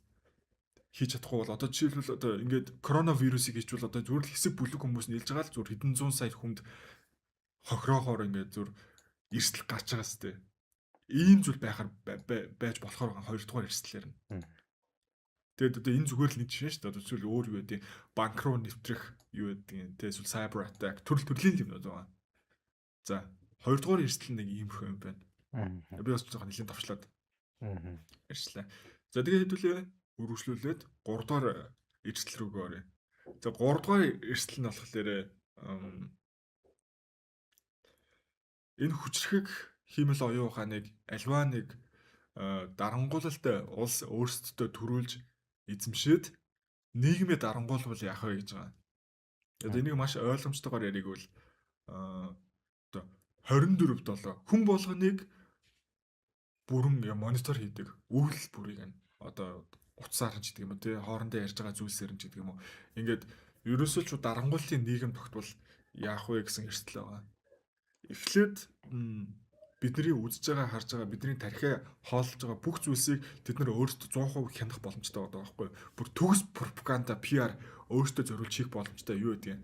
хийж чадахгүй бол одоо жишээлбэл одоо ингээд коронавирусыг хийчихвэл одоо зүгээр л хэсэг бүлэг хүмүүс нийлж байгаа л зүгээр хэдэн зуун сая хүнд хохироохоор ингээд зүр эрсдэл гарч байгаа сте. Ийм зүйл байхаар байж болохоор байгаа хоёр дугаар эрсдлэр нь. Тэгээд одоо энэ зүгээр л нэг жишээ шүү дээ. Одоо эсвэл өөр юу гэдэг банк руу нэвтрэх юу гэдэг те, эсвэл cyber attack төрөл төрлийн юмнууд байгаа. За, хоёрдугаар эрсдэл нэг иймэрхүү юм байна. Би бас жоохон нэлийн товчлоод ярьчлаа. За, тэгээд хэдүүлээ үргэлжлүүлээд гуравдугаар эрсдэл рүүгээ оръё. За, гуравдугаар эрсдэл нь болохоор энэ хүчрхэг хиймэл оюун ухааныг альваа нэг дарангуйлалтай улс өөрсдөдөө төрүүлж эзэмшээд нийгмээ дарангуйлвал яах вэ гэж байгаа. Одоо энийг маш ойлгомжтойгоор яриг бол одоо 24/7 хүн болгоныг бүрэн монитор хийдэг үйлдэл бүрийг нь одоо утсаар нь ч гэдэг юм уу тий, хоорондоо ярьж байгаа зүйлсээр нь ч гэдэг юм уу, ингээд ерөөсөө ч дарангуйллын нийгэм тогтвол яах вэ гэсэн эрсдэл байгаа. Эхлээд бидний үзэж байгаа, харж байгаа, бидний тархиа хооллож байгаа бүх зүйлсийг тэд нар өөрсдөө 100% хянах боломжтой байгаа байхгүй юу? Бүр төгс пропаганда, PR өөрсдөө зориулж хийх боломжтой юу гэдгийг.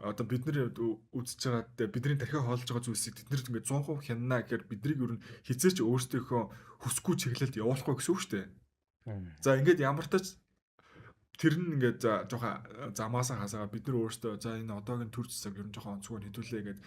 Одоо бид нар үзэж байгаа, бидний тархиа хооллож байгаа зүйлсийг тэд нар ингээд 100% хянана гэхээр биднийг ер нь хизээч өөрсдийнхөө хүсгүй чиглэлд явуулахгүй гэсэн үг шүү дээ. За, ингээд ямар тач тэр нь ингээд за жоохон замаасаа хасаагаа бид нар өөрсдөө за энэ одоогийн төр зэсэг ер нь жоохон онцгой хэдүүлээ гээд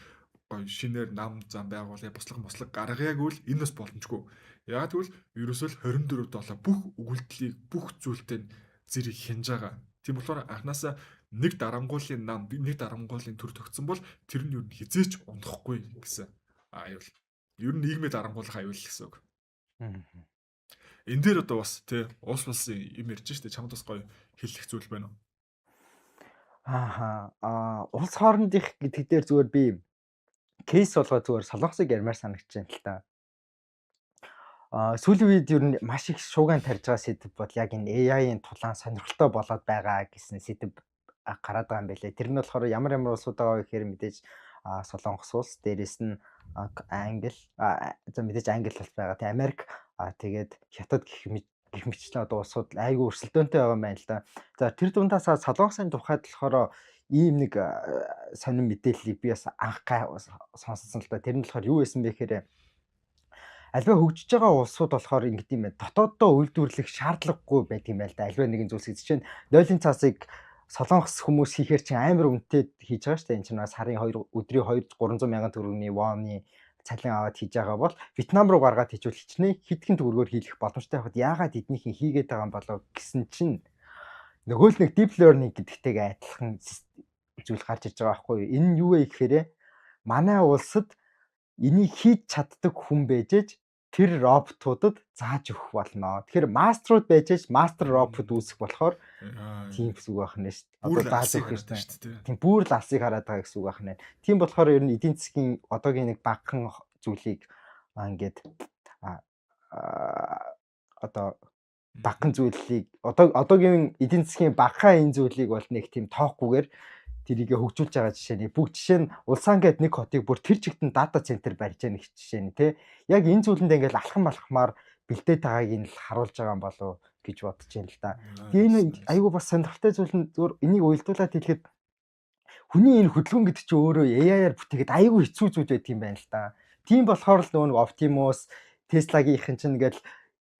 гоё шинээр нам зам байгуулъя, буслаг мослог гаргая гэвэл энэ бас боломжгүй. Яг тэгвэл ерөөсөө л 24/7 бүх өгүүлдлийг бүх зүйлтэй зэрэг хянаж байгаа. Тийм болохоор анханасаа нэг дарангуулын нам, нэг дарангуулын төр тогтсон бол тэр нь юу хизээч унахгүй гэсэн аюул. Ер нь нийгмээ дарангуулах аюул гэсэн үг. Энэ дээр одоо бас тий улс улсын юм ярьж штэ, чамд бас гоё хэлэх зүйл байна уу? Ааха. Аа, улс хоорондых гэдэг дээр зүгээр би case болгоо зүгээр Солонгосыг ярмаар санагдаж байна л та. Аа, сүүлийн үед ер нь маш их шуугиан тарьж байгаа сэдэв бол яг энэ AI-ийн тулаан сонирхолтой болоод байгаа гэсэн сэдэв гараад байгаа юм байлээ. Тэр нь болохоор ямар ямар улсууд байгаа вэ гэхээр мэдээж Солонгос улс, дээрэс нь Англи, за мэдээж Англи улс байгаа. Тэг Америк, тэгээд Хятад гэх мэтчлэн одоо улсууд айгүй өрсөлдөөнтэй байгаа юм байна л да. За, тэр дундаас Солонгосын тухайд болохоор ийм нэг сонин мэдээллийг би бас анх сонссон л да. Тэр нь болохоор юу байсан бэ гэхээр альва хөгжиж байгаа улсууд болохоор ингэдэг юм байна. Дотооддоо үйлдвэрлэх шаардлагагүй байдаг юм байна л да. Альва нэгэн зүйлс жишээ нь нойлын цаасыг Солонгос хүмүүс хийхээр чинь амар үнэтэй хийж байгаа шүү дээ. Энэ чинь сарын 2 өдрийн 2 300 мянган төгрөгийн воны цалин аваад хийж байгаа бол Вьетнам руу гаргаад хийжвэл хичнээн хэдхэн төгрөгөөр хийх боломжтой байхад яагаад эднийхэн хийгээд байгаа юм болов гэсэн чинь нөгөө л нэг deep learning гэдэгтэйгээ адилхан зүйл гарч иж байгаа байхгүй юу? Энэ нь юу вэ гэхээр манай улсад энийг хийж чаддаг хүн байжээж тэр роботуудад зааж өгөх болно. Тэгэхээр мастерууд байж аж мастер робот үүсэх болохоор тийм гэсэн үг байх нь шүү дээ. Одоо зааж өгөх хэрэгтэй шүү дээ. Тийм, бүр л алсыг хараад байгаа гэсэн үг байх нь. Тийм болохоор ер нь эдийн засгийн одоогийн нэг багахан зүйлийг ингээд одоо багахан зүйлийг одоогийн эдийн засгийн багахан энэ зүйлийг бол нэг тийм тоохгүйгээр тэрийгэ хөгжүүлж байгаа жишээ нь бүх жишээ нь Улсан гээд нэг хотыг бүр тэр чигтэн data center барьж яах нэг жишээ нь тий. Яг энэ зүйлэнд ингээл алхам алхмаар бэлдээд байгааг нь л харуулж байгаа юм болов гэж бодож байна л да. Тэгээ энэ айгүй бас сонирхолтой зүйл нь зүгээр энийг уялдуулаад хэлэхэд хүний энэ хөдөлгөөн гэдэг чинь өөрөө AI-аар бүтээхэд айгүй хэцүү зүйл байдаг юм байна л да. Тийм болохоор л нөгөө нэг Optimus, Tesla-гийнхэн чинь ингээл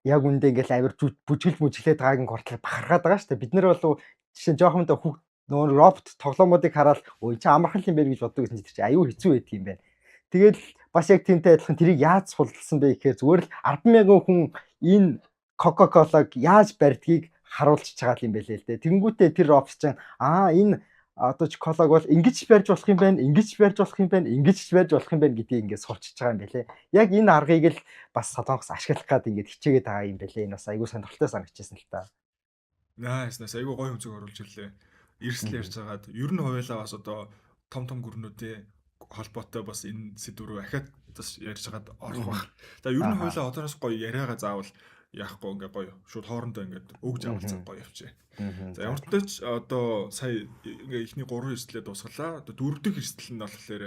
яг үндэ ингээл амар бүжгэл мүжиглээд байгааг нь хүртэл бахархаад байгаа шүү дээ. Бид нар бол жишээ нь жоохондоо нөгөө робот тоглоомуудыг хараад өө чи амархан юм байна гэж боддог гэсэн чинь тэр чинь аюу хэцүү байдаг юм байна. Тэгэл бас яг тиймтэй адилхан тэрийг яаж суллсан бэ гэхээр зүгээр л 10,000 хүн энэ Coca-Cola-г яаж барьдгийг харуулчих байгаа юм байлээ л дээ. Тэнгүүтээ тэр робот чинь аа, энэ одоо ч колог бол ингэж барьж болох юм байна, ингэж барьж болох юм байна, ингэж барьж болох юм байна гэдгийг ингээд сурчиж байгаа юм байлээ. Яг энэ аргыг л бас Солонгос ашиглах гад ингээд хичээгээд байгаа юм байлээ. Энэ бас айгүй сонирхолтой санагдчихсан л та. Nice, nice, айгүй гоё өнцөг оруулж ирлээ. Эрсэл ярьж хагаад ер нь хувиалаа бас одоо том том гүрнүүдийн холбоотой бас энэ сэдв рүү ахиад бас ярьж хагаад орох бах. За, ер нь хувиалаа одоноос гоё яриагаа заавал яахгүй, ингээ гоё шууд хоорондоо ингээд өгж авалцаад гоё явчих. За, ямар ч одоо сая ингээ эхний 3 эрсдлээ дуусгалаа. Одоо дөрөв дэх эрсдэл нь болохоор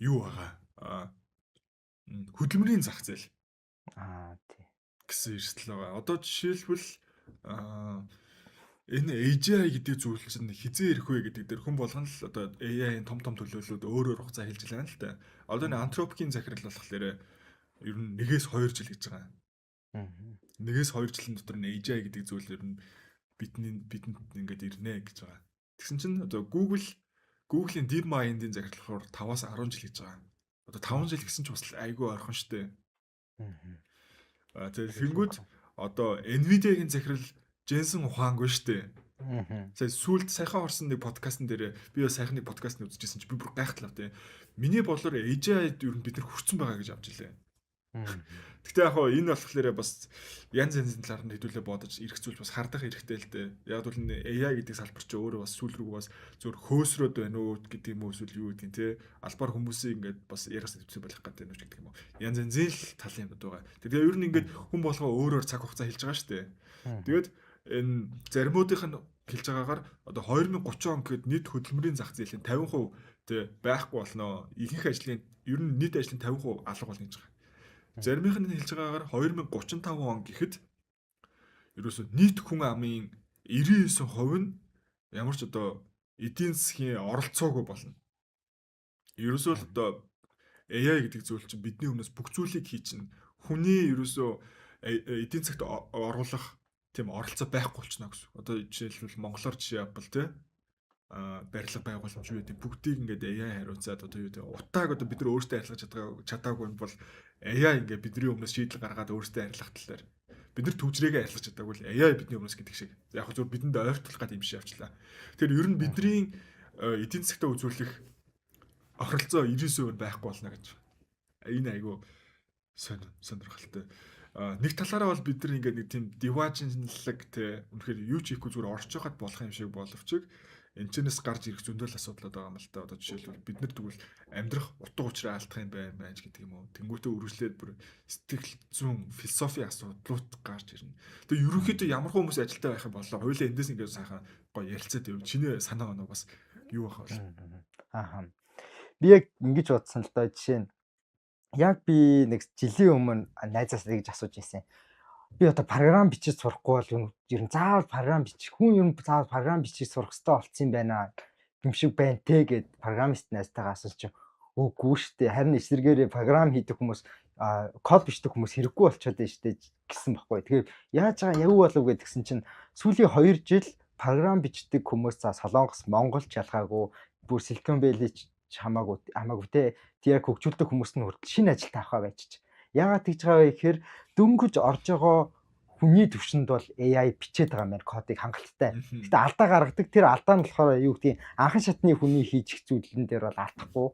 юу байгаа? Аа, хөдөлмөрийн зах зээл. Аа, тий. Гэсэн эрсдэл байгаа. Одоо жишээлбэл энэ AGI гэдэг зүйл чинь хизээ ирэх вэ гэдэг дээр хүн болгон л одоо AI-ийн том том төлөөллүүд өөр өөр хугацаа хэлж байгаа л та. Одоо энэ Anthropic-ийн захирал болохоор ер нь 1-ээс 2 жил гэж байгаа. 1-ээс 2 жилийн дотор нь AGI гэдэг зүйл ер нь бидний бидэнд ингээд ирнэ гэж байгаа. Тэгсэн чинь одоо Google-ийн DeepMind-ийн захирал болохоор 5-аас 10 жил гэж байгаа. Одоо 5 жил гэсэн ч бас айгүй ойрхон штэ. Аа, тэгээд тэгэнгүүт одоо Nvidia-гийн захирал Jensen Huang шүү дээ. Сая сүүлд саяхан орсон нэг подкастн дээр би бас сайхан нэг подкаст үзчихсэн чи би бүр гайхтлаа тий. Миний бодлоор AGI-д ер нь бид нар хүрсэн байгаа гэж авч илээ. Гэтэ яг хоо энэ болохоор бас янз янзын талаар нь хэдүүлээ бодож ирэх зүйл бас хардах хэрэгтэй л дээ. Яг бол энэ AI гэдэг салбар чи өөрөө бас сүүл рүү бас зөв хөөсрөөд байна уу гэдэг юм уу, эсвэл юу гэдгийг те албаар хүмүүсийг ингээд бас яриас төвцөө болох гэдэг юм уу гэдэг юм уу. Янз янзын л талын юмуд байгаа. Тэгээ ер нь ингээд хүн болгоо өөрөөр цаг хугацаа хэлж байгаа шүү дээ. Тэгээд энэ заримуудынх нь хэлж байгаагаар одоо 2030 он гэхэд нийт хөдөлмөрийн зах зээлийн 50% тэ байхгүй болно. Ихэнх ажлын ер нь нийт ажлын 50% алга болно гэж байгаа. Заримынх нь хэлж байгаагаар 2035 он гэхэд ерөөсөө нийт хүн амын 99% нь ямар ч одоо эдийн засгийн оролцоогүй болно. Ерөөсөө л одоо AI гэдэг зүйл чинь бидний өмнөөс бүх зүйлийг хий чинь хүний ерөөсөө эдийн засагт оруулах тийм оролцоо байхгүй болчихно гэсэн. Одоо жишээлбэл монголоор жишээ авбал те а барилга байгууламж юу гэдэг бүгдийг ингээд AI хариуцаад одоо юу гэдэг утааг одоо бид нар өөрсдөө арилгаж чадаагүй юм бол AI ингээд бидний өмнөөс шийдэл гаргаад өөрсдөө арилгах талаар Бид нар түгжрээгээ арилгаж чадаагүй л AI бидний өмнөөс гэдэг шиг. Яг хөө зөв бидэнд ойртуулах гэдэг юм шиг явчлаа. Тэгэхээр ер нь бидний эдийн засгтаа үзүүлэх оролцоо 99% байхгүй болно гэж. Энэ айгүй сонирхолтой. Нэг талаараа бол бид нар ингээд нэг тийм диваажинлаг те, үнэхээр юу ч хийхгүй зүгээр орж байхад болох юм шиг боловч энэчнээс гарч ирэх зөндөл асуудлууд байгаа юм л та. Одоо жишээлбэл, бид нар тэгвэл амьдрах утга учираа алдах юм байна байж гэдэг юм уу. Тэнгүүтээ үргэлжлээд бүр сэтгэл зүйн, философи асуудлууд гарч ирнэ. Тэгээ ерөнхийдөө ямар хүмүүс ажилтаа байх юм болоо. Хоёулаа эндээс ингээд сайхан гоё ярилцаад байв. Чиний санаа оноо бас юу байх вэ? Ааха. Би яг ингэж бодсон л доо. Жишээ нь, яг би нэг жилийн өмнө найзаас тэгж асууж ирсэн. Би одоо програм бичиж сурахгүй бол ер нь заавал програм бичих хүн, ер нь заавал програм бичиж сурах хэрэгтэй болцсон юм байна юм шиг байна те гэд программист найзтайгаа асууж чинь, үгүй шүү дээ. Харин эсрэгээрээ програм хийдэг хүмүүс, код бичдэг хүмүүс хэрэггүй болчиход байна шүү дээ гэсэн баггүй. Тэгэхээр яаж байгаа, яв болов гэдгсэн чинь сүүлийн 2 жил програм бичдэг хүмүүс, за, Солонгос, Монгол ч ялгаагүй, бүр Silicon Valley ч хамаагүй те, яг хөгжүүлдэг хүмүүс нь хүртэл шинэ ажилд авахаа байж. Яагаад тэгж байгаа вэ гэхээр дөнгөж орж байгаа хүний төвшөнд бол AI бичээд байгаа юм байна кодыг хангалттай. Гэтэ алдаа гаргадаг. Тэр алдаа нь болохоор юу гэдгийг, анхан шатны хүний хийж зүйлэн дээр бол алдахгүй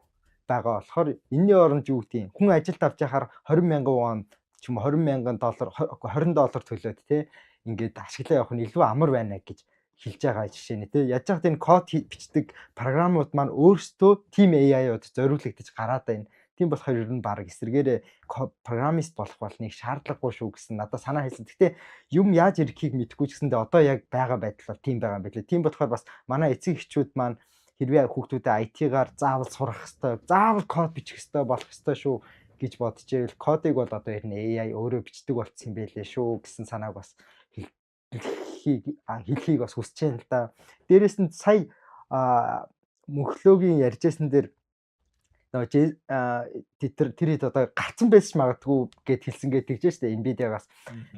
байгаа болохоор энэний оронд, юу гэдгийг, хүн ажилд авч яхаар 20 мянган вон ч юм уу, 20 мянган доллар, 20 доллар төлөөд те, ингээд ашиглаа явах нь илүү амар байна гэж хэлж байгаа жишээ нэ, те. Яаж яхад энэ код бичдэг програмууд маань өөрсдөө team AI-ууд зориулагдаж гараад байна. Тийм болохоор ер нь баг эсрэгээрээ программист болох бол нэг шаардлагагүй шүү гэсэн надад санаа хэлсэн. Гэхдээ юм яаж ирэхийг мэдэхгүй ч гэсэндээ одоо яг байгаа байдал бол тийм байгаа юм билээ. Тийм болохоор бас манай эцэг эхчүүд маань хэрвээ хүүхдүүдэд IT-гаар заавал сурах хэвээр, заавал код бичих хэвээр болох хэвээр шүү гэж бодож ивэл кодыг бол одоо ер нь AI өөрөө бичдэг болцсон юм байлээ шүү гэсэн санааг бас хэлхийг бас хүсэж байна л да. Дээрээс нь сая мөнхлөөгийн ярьжсэн дээр нөгөө тэр тэр хэд одоо гарцсан байж магадгүй гэд хэлсэн гээд тэгж штэ Nvidia-гаас.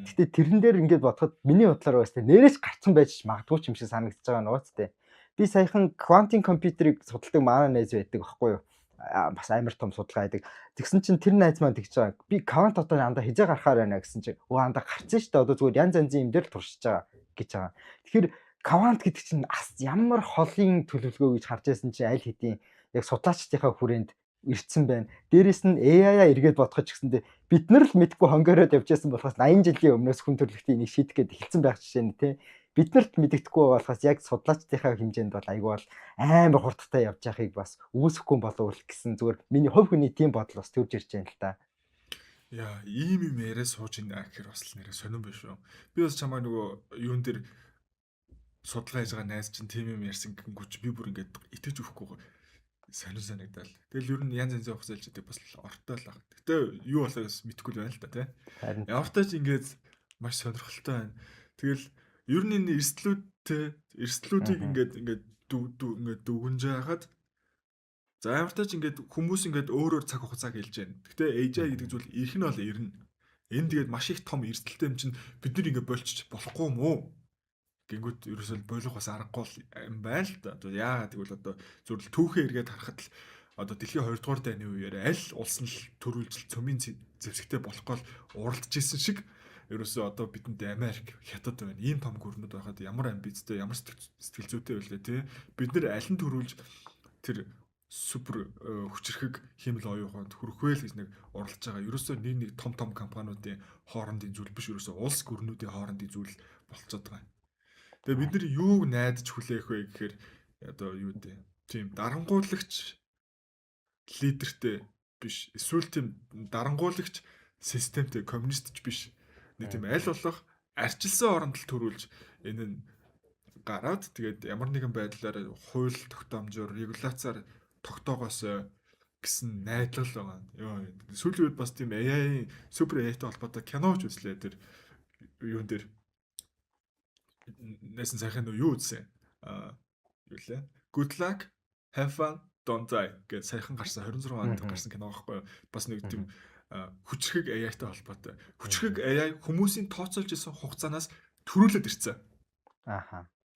Гэтэ тэрэн дээр ингээд бодоход миний бодлоор байна штэ, нэрээс гарцсан байж магадгүй ч юм шиг санагдаж байгаа нөгөө штэ. Би саяхан квантын компьютерыг судалдаг манай найз байдаг аахгүй юу? Бас амар том судалгаа хийдэг. Тэгсэн чинь тэр найз маань тэгж байгаа. Би квант одоо андаа хизээ гарахаар байна гэсэн чинь өө, андаа гарцсан штэ, одоо зүгээр янз янзын юм дээр л туршиж байгаа гэж байгаа. Тэгэхээр квант гэдэг чинь ас ямар холын төлөвлөгөө гэж харж байсан чинь аль хэдийн яг судлаачдынхаа хүрээнд ирцэн байна. Дээрээс нь AI-аа эргээд бодоход ч гэсэндээ бид нар л мэдгүй хонгороод явж байсан болохоос 80 жилийн өмнөөс хүн төрөлхтний энийг шийдэх гээд эхэлсэн байх жишээ нь, тий. Бид нарт мэдэгдэхгүй байгаа болохоос яг судлаачдынхаа хэмжээнд бол айгүй бол амар хурдтай явж байхыг бас үүсэхгүй болов гэсэн зүгээр миний хувь хүний тийм бодол бас төрж ирж байна л та. Яа, ийм юм яриа сууж ина гэхээр бас л нэрээ сонирн биш үү. Би бас чамаа нөгөө юун дээр судалгаа хийж байгаа найз чинь тийм юм ярьсан гэнгүүт чи би бүр ингээд итгэж өгөхгүй сонин санагдал. Тэгэл ер нь янз янзын ухсалж идэг бас л ортой л баг. Гэтэ юу болоог бас мэдэхгүй л байна л та, тий. Ямар ч тач ингээд маш сонирхолтой байна. Тэгэл ер нь энэ эрсдлүүд те, эрсдлүүдийг ингээд ингээд дүгнж байхад, за, ямар ч тач ингээд хүмүүс ингээд өөр өөр цаг хугацааг хэлж байна. Гэтэ AGI гэдэг зүйл ирэх нь бол ирнэ. Энэ тэгээд маш их том эрсдэлтэй юм чинь бид нар ингээд болчих болохгүй юм уу? Гингүүт ерөөсөө болох бас аргагүй юм байна л да. Одоо яагаад гэвэл одоо зүгээр л түүхээ эргээд харахад л одоо дэлхийн 2 дугаар дайны үеэр аль улс нь л төрүүлжил цөмийн зэвсэгтэй болохгүй л уралдаж исэн шиг ерөөсөө одоо бидэнд Америк, Хятад байна. Ийм том гүрнүүд байхад ямар амбицтай, ямар сэтгэл зүйтэй байлээ те. Бид нэр аль нь төрүүлж тэр супер хүчирхэг хиймэл оюун ухаанд хүрэх вэ л гэж нэг уралдаж байгаа. Ерөөсөө нэг нэг том том компаниудын хоорондын зүйл биш, ерөөсөө улс гүрнүүдийн хоорондын зүйл болцоод байгаа юм. Тэгээ бид нар юуг найдаж хүлээх вэ гэхээр одоо юу гэдэг, тийм дарангуулагч лидертэй биш, эсвэл тийм дарангуулагч системтэй коммунист ч биш, нэг тийм аль болох арчилсан оронд л төрүүлж энэ нь гараад, тэгээд ямар нэгэн байдлаар хууль тогтоомжоор, регуляцаар тогтоогоосой гэсэн найдлага л байгаа. Йоо, сүүлийн үед бас тийм AI, супер AI-тай холбоотой кино ч үзлээ, тэр юун дээр нэсэн сайхан нөө юу үзсэн. Аа, юу лээ? Good Luck, Have Fun, Don't Die гэж саяхан гарсан, 26 онд гарсан кино байхгүй юу? Бас нэг тийм хүчрхэг AI-тай холбоотой. Хүчрхэг AI хүмүүсийн тооцоолж исэн хугацаанаас төрүүлээд ирсэн.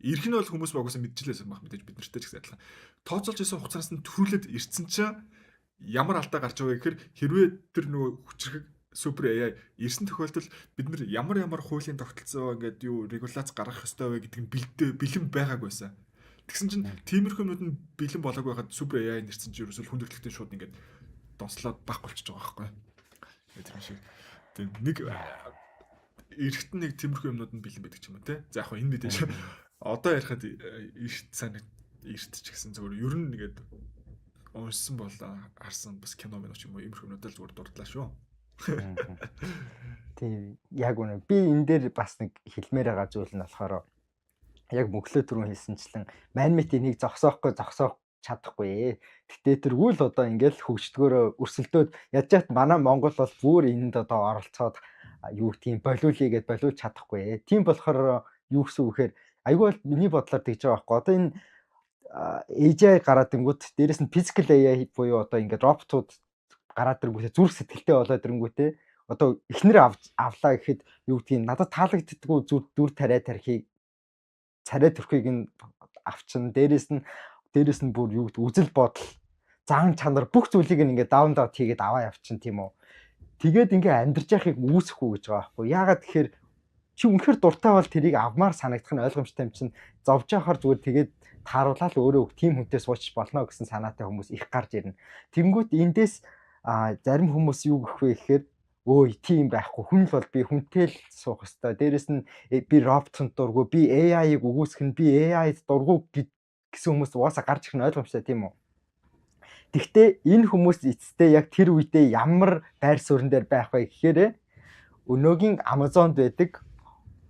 Ирэх нь бол хүмүүс багасаа мэдчихлээсэн баг, мэдээж бид нартай ч гэсэн адилхан. Тооцоолж исэн хугацаанаас нь төрүүлээд ирсэн чинь ямар алдаа гарч байгаа гэхээр хэрвээ тэр нөгөө хүчрхэг Super AI ирсэн тохиолдолд бид нар ямар ямар хуулийн тогтолцоо ингээд юу регуляц гаргах ёстой вэ гэдэг нь бэлэн байгааг байсан. Тэгсэн чинь тиймэрхүү юмнууд нь бэлэн болоогүй байхад Super AI нэрсэн чинь ерөөсөө хүн төрөлхтөн шууд ингээд донслоод байхгүй болчихж байгаа байхгүй. Тэр шиг. Тийм нэг эргэтэн нэг тиймэрхүү юмнууд нь бэлэн байдаг ч юм уу те. За яг хөө энэ мэдээж одоо ярихад эрт санаг эрт ч гэсэн зүгээр ер нь нэгэд уншсан бол харсан бас кино минь ч юм уу иймэрхүү юмнуудаа л зүгээр дурдлаа шүү. Тийм яг үнэ. Би энэ дээр бас нэг хэлмээр байгаа зүйл нь болохоор яг мөглөө түрүүн хэлсэнчлэн манмит энийг зогсоохгүй зогсоох чадахгүй. Гэтэ тэргүй л одоо ингээл хөгждгөөрөө өрсөлдөөд ядж хат манай Монгол бол бүр энэнд одоо оролцоод юу гэдгийг болиулъя гэд болиулж чадахгүй. Тийм болохоор юу гэсэн үг вэхээр айгүй бол миний бодлоор тэгж байгаа байхгүй. Одоо энэ AGI гараад ирэнгүүт дээрэс нь physical AI буюу одоо ингээд роботууд гараад ирэнгүүтээ зүрх сэтгэлтэй болоод ирэнгүүтээ одоо эхнэр авлаа гэхэд юу гэдгийг надад таалагддаггүй зүр дүр тариа тархийг царай төрхийг нь авчин дээрэс нь бүр юу гэдэг үзэл бодол зан чанар бүх зүйлийг ингээд download хийгээд аваа явчин, тийм үү. Тэгээд ингээ амьдарч яхахыг үүсэхгүй гэж байгаа байхгүй. Яагаад тэгэхээр чи үнэхээр дуртай бол тэрийг авмаар санагдах нь ойлгомжтой юм чинь зовж яхаар зүгээр тэгээд тааруулаад л өөрөө тийм хүнтэй суучих болно гэсэн санаатай хүмүүс их гарч ирнэ. Тэнгүүт эндээс зарим хүмүүс юу гэх вэ гэхээр өө тийм байхгүй, хүн л бол би хүнтэй л суух хэвээр. Дээрэс нь би роботонд дургу, би AI-г үгүйсгэх нь, би AI-д дургу гэсэн хүмүүс угаасаа гарч ирэх нь ойлгомжтой, тийм үү? Тэгвэл энэ хүмүүс эцэстээ яг тэр үедээ ямар байр суурин дээр байх вэ гэхээр өнөөгийн Amazon-д байдаг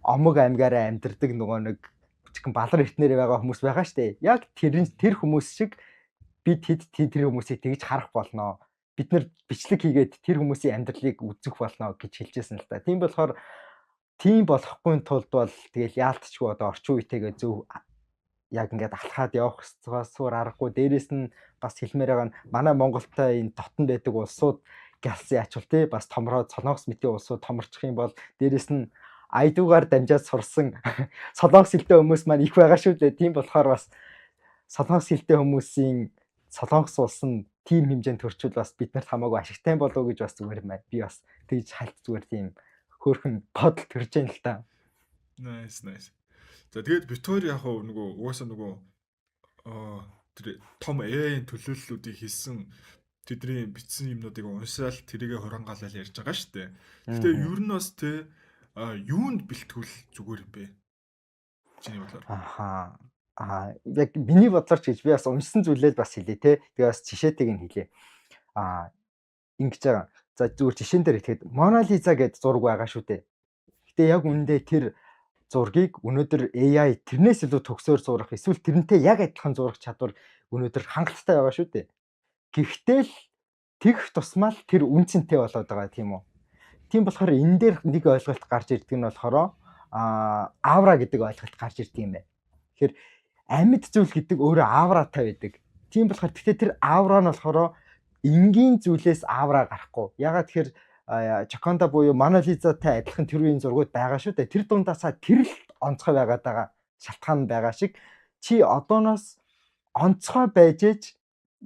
омог аймгаараа амьдардаг нөгөө нэг чихэн балар эртнээр байгаа хүмүүс байгаа штэ. Яг тэр хүмүүс шиг би тэд тэр хүмүүсийг тэгж харах болно. Бид нэр бичлэг хийгээд тэр хүмүүсийн амьдралыг үзэх болно гэж хэлжсэн л та. Тийм болохоор тийм болохгүй тулд бол тэгэл яалтчгүй одоо орчин үетэйгээ зөв яг ингээд алхаад явах сур аргагүй. Дээрэс нь бас хэлмээр байгаа нь манай Монголтой энэ дотн байдаг улсууд галсан яачвал те бас томроод Солонгос мэтийн улсууд томорчих юм бол дээрэс нь айдуугаар дамжаад сурсан солонгос хэлтэй хүмүүс маань их байгаа шүү дээ. Тийм болохоор бас солонгос хэлтэй хүмүүсийн Солонгос улс нь тийм хэмжээнд төрчвөл бас биднэрт хамаагүй ашигтай болов уу гэж бас зүгээр юм байна. Би бас тэгж хальт зүгээр тийм хөөрхөн бодол төрж яана л та. Nice, nice. За тэгээд бит хоёр яг нөгөө угаасаа нөгөө тэр том AI-ийн төлөөллүүдийг хийсэн тэдний бичсэн юмнуудыг уншаал тэрийгэ хурангаалал ярьж байгаа шүү дээ. Гэтэ ер нь бас те юунд бэлтгүүл зүгээр юм бэ? Чиний бодлоор. Ахаа. Яг миний бодлоор ч гэж би бас уншсан зүйлээ л бас хэлье те. Тэгээ бас жишээтэйг нь хэлье. Ингэж байгаа. За зүгээр жишээн дээр итгэхэд Мона Лиза гэдэг зураг байгаа шүү дээ. Гэтэ яг үүндээ тэр зургийг өнөөдөр AI тэрнээс илүү төгсөөр зурах эсвэл тэрнтэй яг адилхан зурах чадвар өнөөдөр хангалттай байгаа шүү дээ. Гэхдээ л тэгэх тусмаа л тэр үн цэнтэй болоод байгаа, тийм үү? Тийм болохоор энэ дээр нэг ойлголт гарч ирдэг нь болохоор аура гэдэг ойлголт гарч ирдэг юм байна. Тэгэхээр амьд зүйл гэдэг өөрөө ауратай байдаг. Тийм болохоор гэхдээ тэр аура нь болохоор энгийн зүйлээс аура гарахгүй. Ягаад тэгэхээр Жоконда буюу Мона Лизатай адилхан тэр үеийн зургууд байгаа шүү дээ. Тэр дундаасаа тэр л онцгой байгаад байгаа шалтгаан байгаа шиг чи одооноос онцгой байж ээж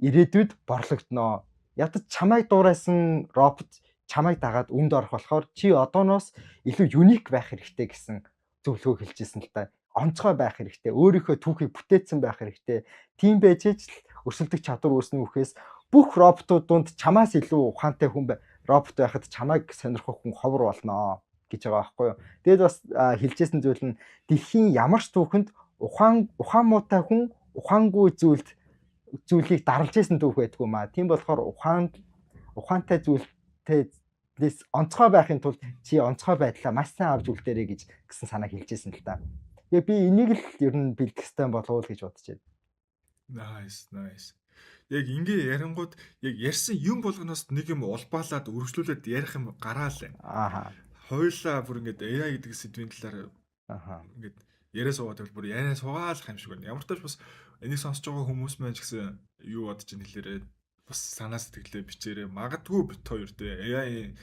ирээдүйд борлогдноо. Ядаж чамайг дуурайсан робот чамайг дагаад үнд орох болохоор чи одооноос илүү unique байх хэрэгтэй гэсэн зөвлөгөө хэлжсэн л та. Онцгой байх хэрэгтэй. Өөрийнхөө түүхийг бүтээсэн байх хэрэгтэй. Тийм байж ээж л өрсөлдөх чадвар үүснэ үхээс бүх роботууд дунд чамаас илүү ухаантай хүн робот байхад чамайг сонирхох хүн ховор болноо гэж байгаа байхгүй юу. Тэгээд бас хэлжсэн зүйл нь дэлхийн ямар ч түүхэнд ухаан ухаан муутай хүн ухаангүй зүйлийг даралж исэн түүх байдгүй маа. Тийм болохоор ухаантай зүйлтэй онцгой байхын тулд чи онцгой байдлаа маш сайн авч үлдээрэй гэж гэсэн санааг хэлжсэн л та. Тэгээ би энийг л ер нь бэлдэх ёстой болов уу гэж бодож байна. Nice, nice. Яг ингээ ярингууд яг ярьсан юм болгоноос нэг юм улбаалаад өргөжлүүлээд ярих юм гараал байна. Хоёулаа бүр ингээд AI гэдэг сэдвийн талаар ингээд яриа суугаад байвал бүр яриа суугаалах юм шиг байна. Ямар ч тач бас энийг сонсож байгаа хүмүүс маань ч гэсэн юу бодож ин хэлээрээ бас санаа сэтгэлээ бичээрэй. Магадгүй бит хоёр те AI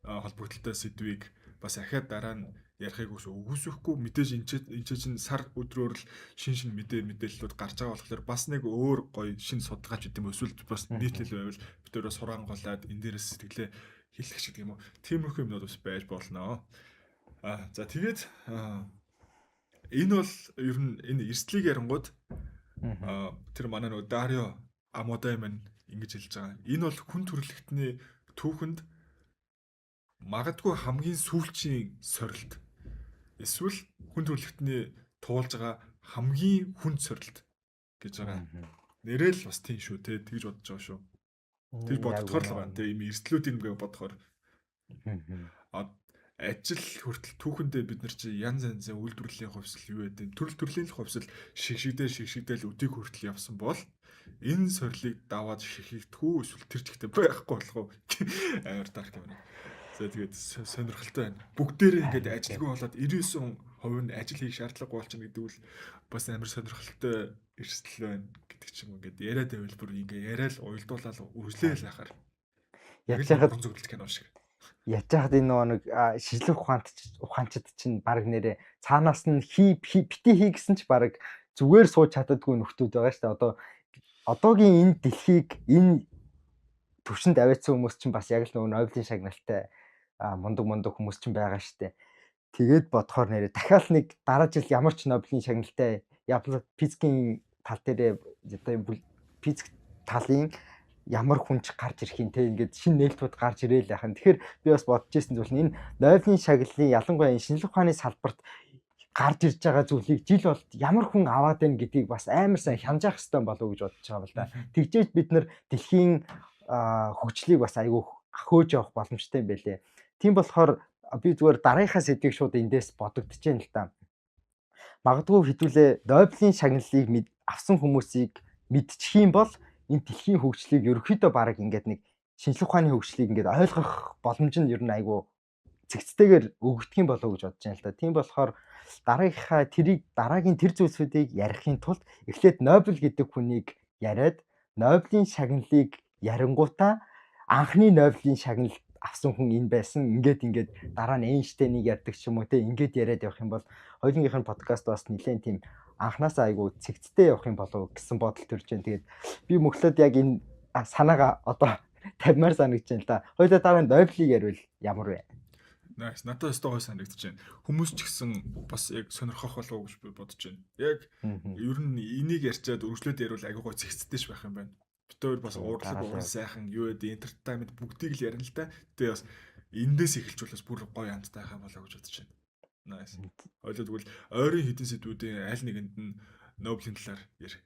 холбогдлолтой сэдвийг бас ахиад дараа нь ярихыг ус үгүйсэхгүй, мэдээж энэ чинь сар өдрөөр л шин шин мэдээллүүд гарч байгаа болохоор бас нэг өөр гоё шин судалгаач гэдэг юм эсвэл бас нийтлэл байвал бид өөрө сураангуулад энэ дээрээс сэтгэлээ хэлэх шиг юм уу. Тиймэрхүү юмнууд бас байж болно. За тэгээд энэ бол ер нь энэ эрсдлийг ярангууд тэр манай нөгөө Дарио Амодей маань ингэж хэлж байгаа. Энэ бол хүн төрөлхтний түүхэнд магадгүй хамгийн сүүлчийн сорилт. Эсвэл хүн төрөлхтний туулж байгаа хамгийн хүнд сорилт гэж байгаа. Нэрэл бас тийм шүү те, тэгж бодож байгаа шүү. Тэгж боддохоор л байгаа. Тэ, ийм эрсдлүүд юм гээ бодохоор. Ажил хүртэл түүхэндээ бид нар чи янз янзын үйлдвэрлэлийн хувьсэл юу гэдэг төрөл төрлийн л хувьсэл шигшигдэл шигшигдэл өдийг хүртэл явсан бол энэ сорилыг даваад шигшигдэх үү, эсвэл тэр чигтээ байхгүй болох уу? Амар дарк юм байна. За, тэгээд сонирхолтой байна. Бүгдээрээ ингээд ажилгүй болоод 99% нь ажил хийх шаардлагагүй болчихно гэдэг үл бас амар сонирхолтой эрсдэл байна гэдэг ч юм, ингээд яриад байвал бүр ингээд яриад уялдуулаад үргэлжлээл яхаар. Яаж яхад зөвлөлт кино шиг. Яаж яхад энэ нөгөө нэг шинжлэх ухаанчид чинь баг нэрээ цаанаас нь хий бити хий гэсэн ч баг зүгээр сууж чаддаггүй нөхдүүд байгаа шүү дээ. Одоо одоогийн энэ дэлхийг энэ төвшөнд аваадсан хүмүүс чинь бас яг л нөгөө Нобелийн шагналтай мундаг мундаг хүмүүс чинь байгаа шүү дээ. Тэгээд бодохоор нэрээ дахиад нэг дараа жил ямар ч Нобелийн шагналтай явлаа физикийн тал дээрээ, одоо физик талын ямар хүн ч гарч ирэх юм те, ингээд шинэ нээлтүүд гарч ирээл яхан. Тэгэхээр би бас бодож ирсэн зүйл нь энэ Нобелийн шагналын, ялангуяа энэ шинжлэх ухааны салбарт гарч ирж байгаа зүйлийг жил болт ямар хүн аваад байна гэдгийг бас амар сайн хянаж хэрэгтэй болов уу гэж бодож байгаа юм л да. Тэгжээж бид нар дэлхийн хөгжлийг бас айгүй хөөж явах боломжтой юм байлээ. Тийм болохоор би зүгээр дараагийнхаа сэдвийг шууд эндээс бодогдож байна л да. Магадгүй хэдүүлээ Нобелийн шагналыг авсан хүмүүсийг мэдчих юм бол энэ дэлхийн хөгжлийг ерөнхийдөө баг ингээд нэг шинжлэх ухааны хөгжлийг ингээд ойлгох боломж нь ер нь айгүй цэгцтэйгээр өгөгдөх юм болов уу гэж бодож байна л да. Тийм болохоор дараагийнхаа тэрийг дараагийн тэр зүйлсүүдийг ярихын тулд эхлээд Нобель гэдэг хүнийг яриад, Нобелийн шагналыг ярингуудаа анхны Нобелийн шагнал авсан хүн энэ байсан. Ингээд ингээд дараа нь Эйнштейнийг ярьдаг ч юм уу те, ингээд яриад явах юм бол хоёулынгийнх нь подкаст бас нэлээд тийм анханасаа айгүй цэгцтэй явах юм болов гэсэн бодол төрж байна. Тэгээд би мөхлөд яг энэ санаагаа одоо тавьмаар санагдаж байна л да. Хоёулаа дараа нь Нобелийг ярил ямар вэ? Nice. Надад өстой гой санагдаж байна. Хүмүүс ч гэсэн бас яг сонирхох болов уу гэж би бодож байна. Яг ер нь энийг ярьчаад өргөжлөөд ярил айгүй гой цэгцтэй ш байх юм байна. Бид хоёр бас уурлаг уран сайхан юу гэдэг entertainment бүгдийг л ярина л та. Тэгээ бас эндээс эхэлж бас бүр гоё амттай байх юм болоо гэж бодож байна. Nice. Хоёулаа тэгвэл ойрын хэдэн сэдвүүдийн аль нэгэнд нь Нобелийн талаар ярь.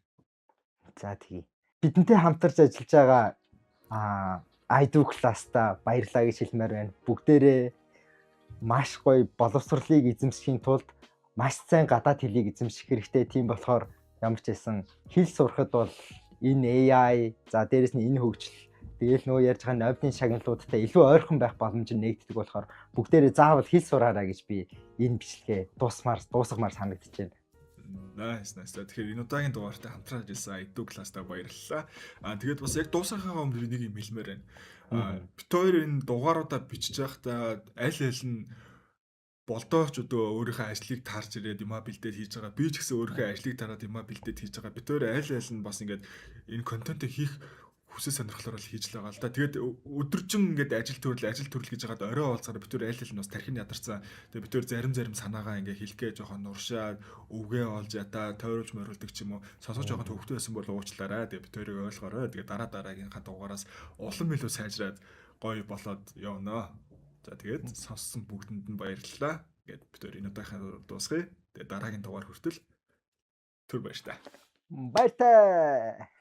За, тэгье. Бидэнтэй хамтарч ажиллаж байгаа iDo class-та баярлалаа гэж хэлмээр байна. Бүгдээрээ маш гоё боловсролыг эзэмшихийн тулд маш сайн гадаад хэлийг эзэмших хэрэгтэй. Тийм болохоор ямар ч байсан хэл сурахад бол энэ AI, за дээрэс нь энэ хөгжил, тэгэл нөгөө ярьж байгаа Нобелийн шагналуудтай илүү ойрхон байх боломж нь нэгддэг болохоор бүгдээрээ заавал хэл сураарай гэж би энэ бичлэгээ дуусгамаар санагдаж байна. Nice, nice. Тэгэхээр энэ удаагийн дугаартай хамтран ажилласан iDo class-та баярлалаа. Тэгээд бас яг дуусгахаа өмнө би нэг юм хэлмээр байна. Бид хоёр энэ дугааруудаа бичиж байхдаа аль аль нь болдооч өдөө өөрийнхөө ажлыг таарч ирээд юмаа бэлдээд хийж байгаа. Би ч гэсэн өөрийнхөө ажлыг тараад юмаа бэлдээд хийж байгаа. Бид хоёр аль аль нь бас ингээд энэ контентыг хийх хүсэл сонирхлоор л хийж л байгаа л да. Тэгээд өдөржин ингээд ажил төрөл ажил төрөл гэж хагаад орой уулзахаар бид хоёр аль аль нь бас тархин ядарсан. Тэгээд бид хоёр зарим зарим санаагаа ингээд хэлэх гээ жоохон нуршаад өвгөө олж ядаа тойруулж мориулдаг ч юм уу. Сонсож жоохон төвхтэй байсан бол уучлаарай. Тэгээд бид хоёрыг ойлгоорой. Тэгээд дараа дараагийнхаа дугаараас улам илүү сайжраад гоё болоод явна. За, тэгээд сонссон бүгдэнд нь баярлалаа. Ингээд бид хоёр энэ удаагийнхаа дуусгая. Тэгээд дараагийн дугаар хүртэл түр баяртай. Баяртай.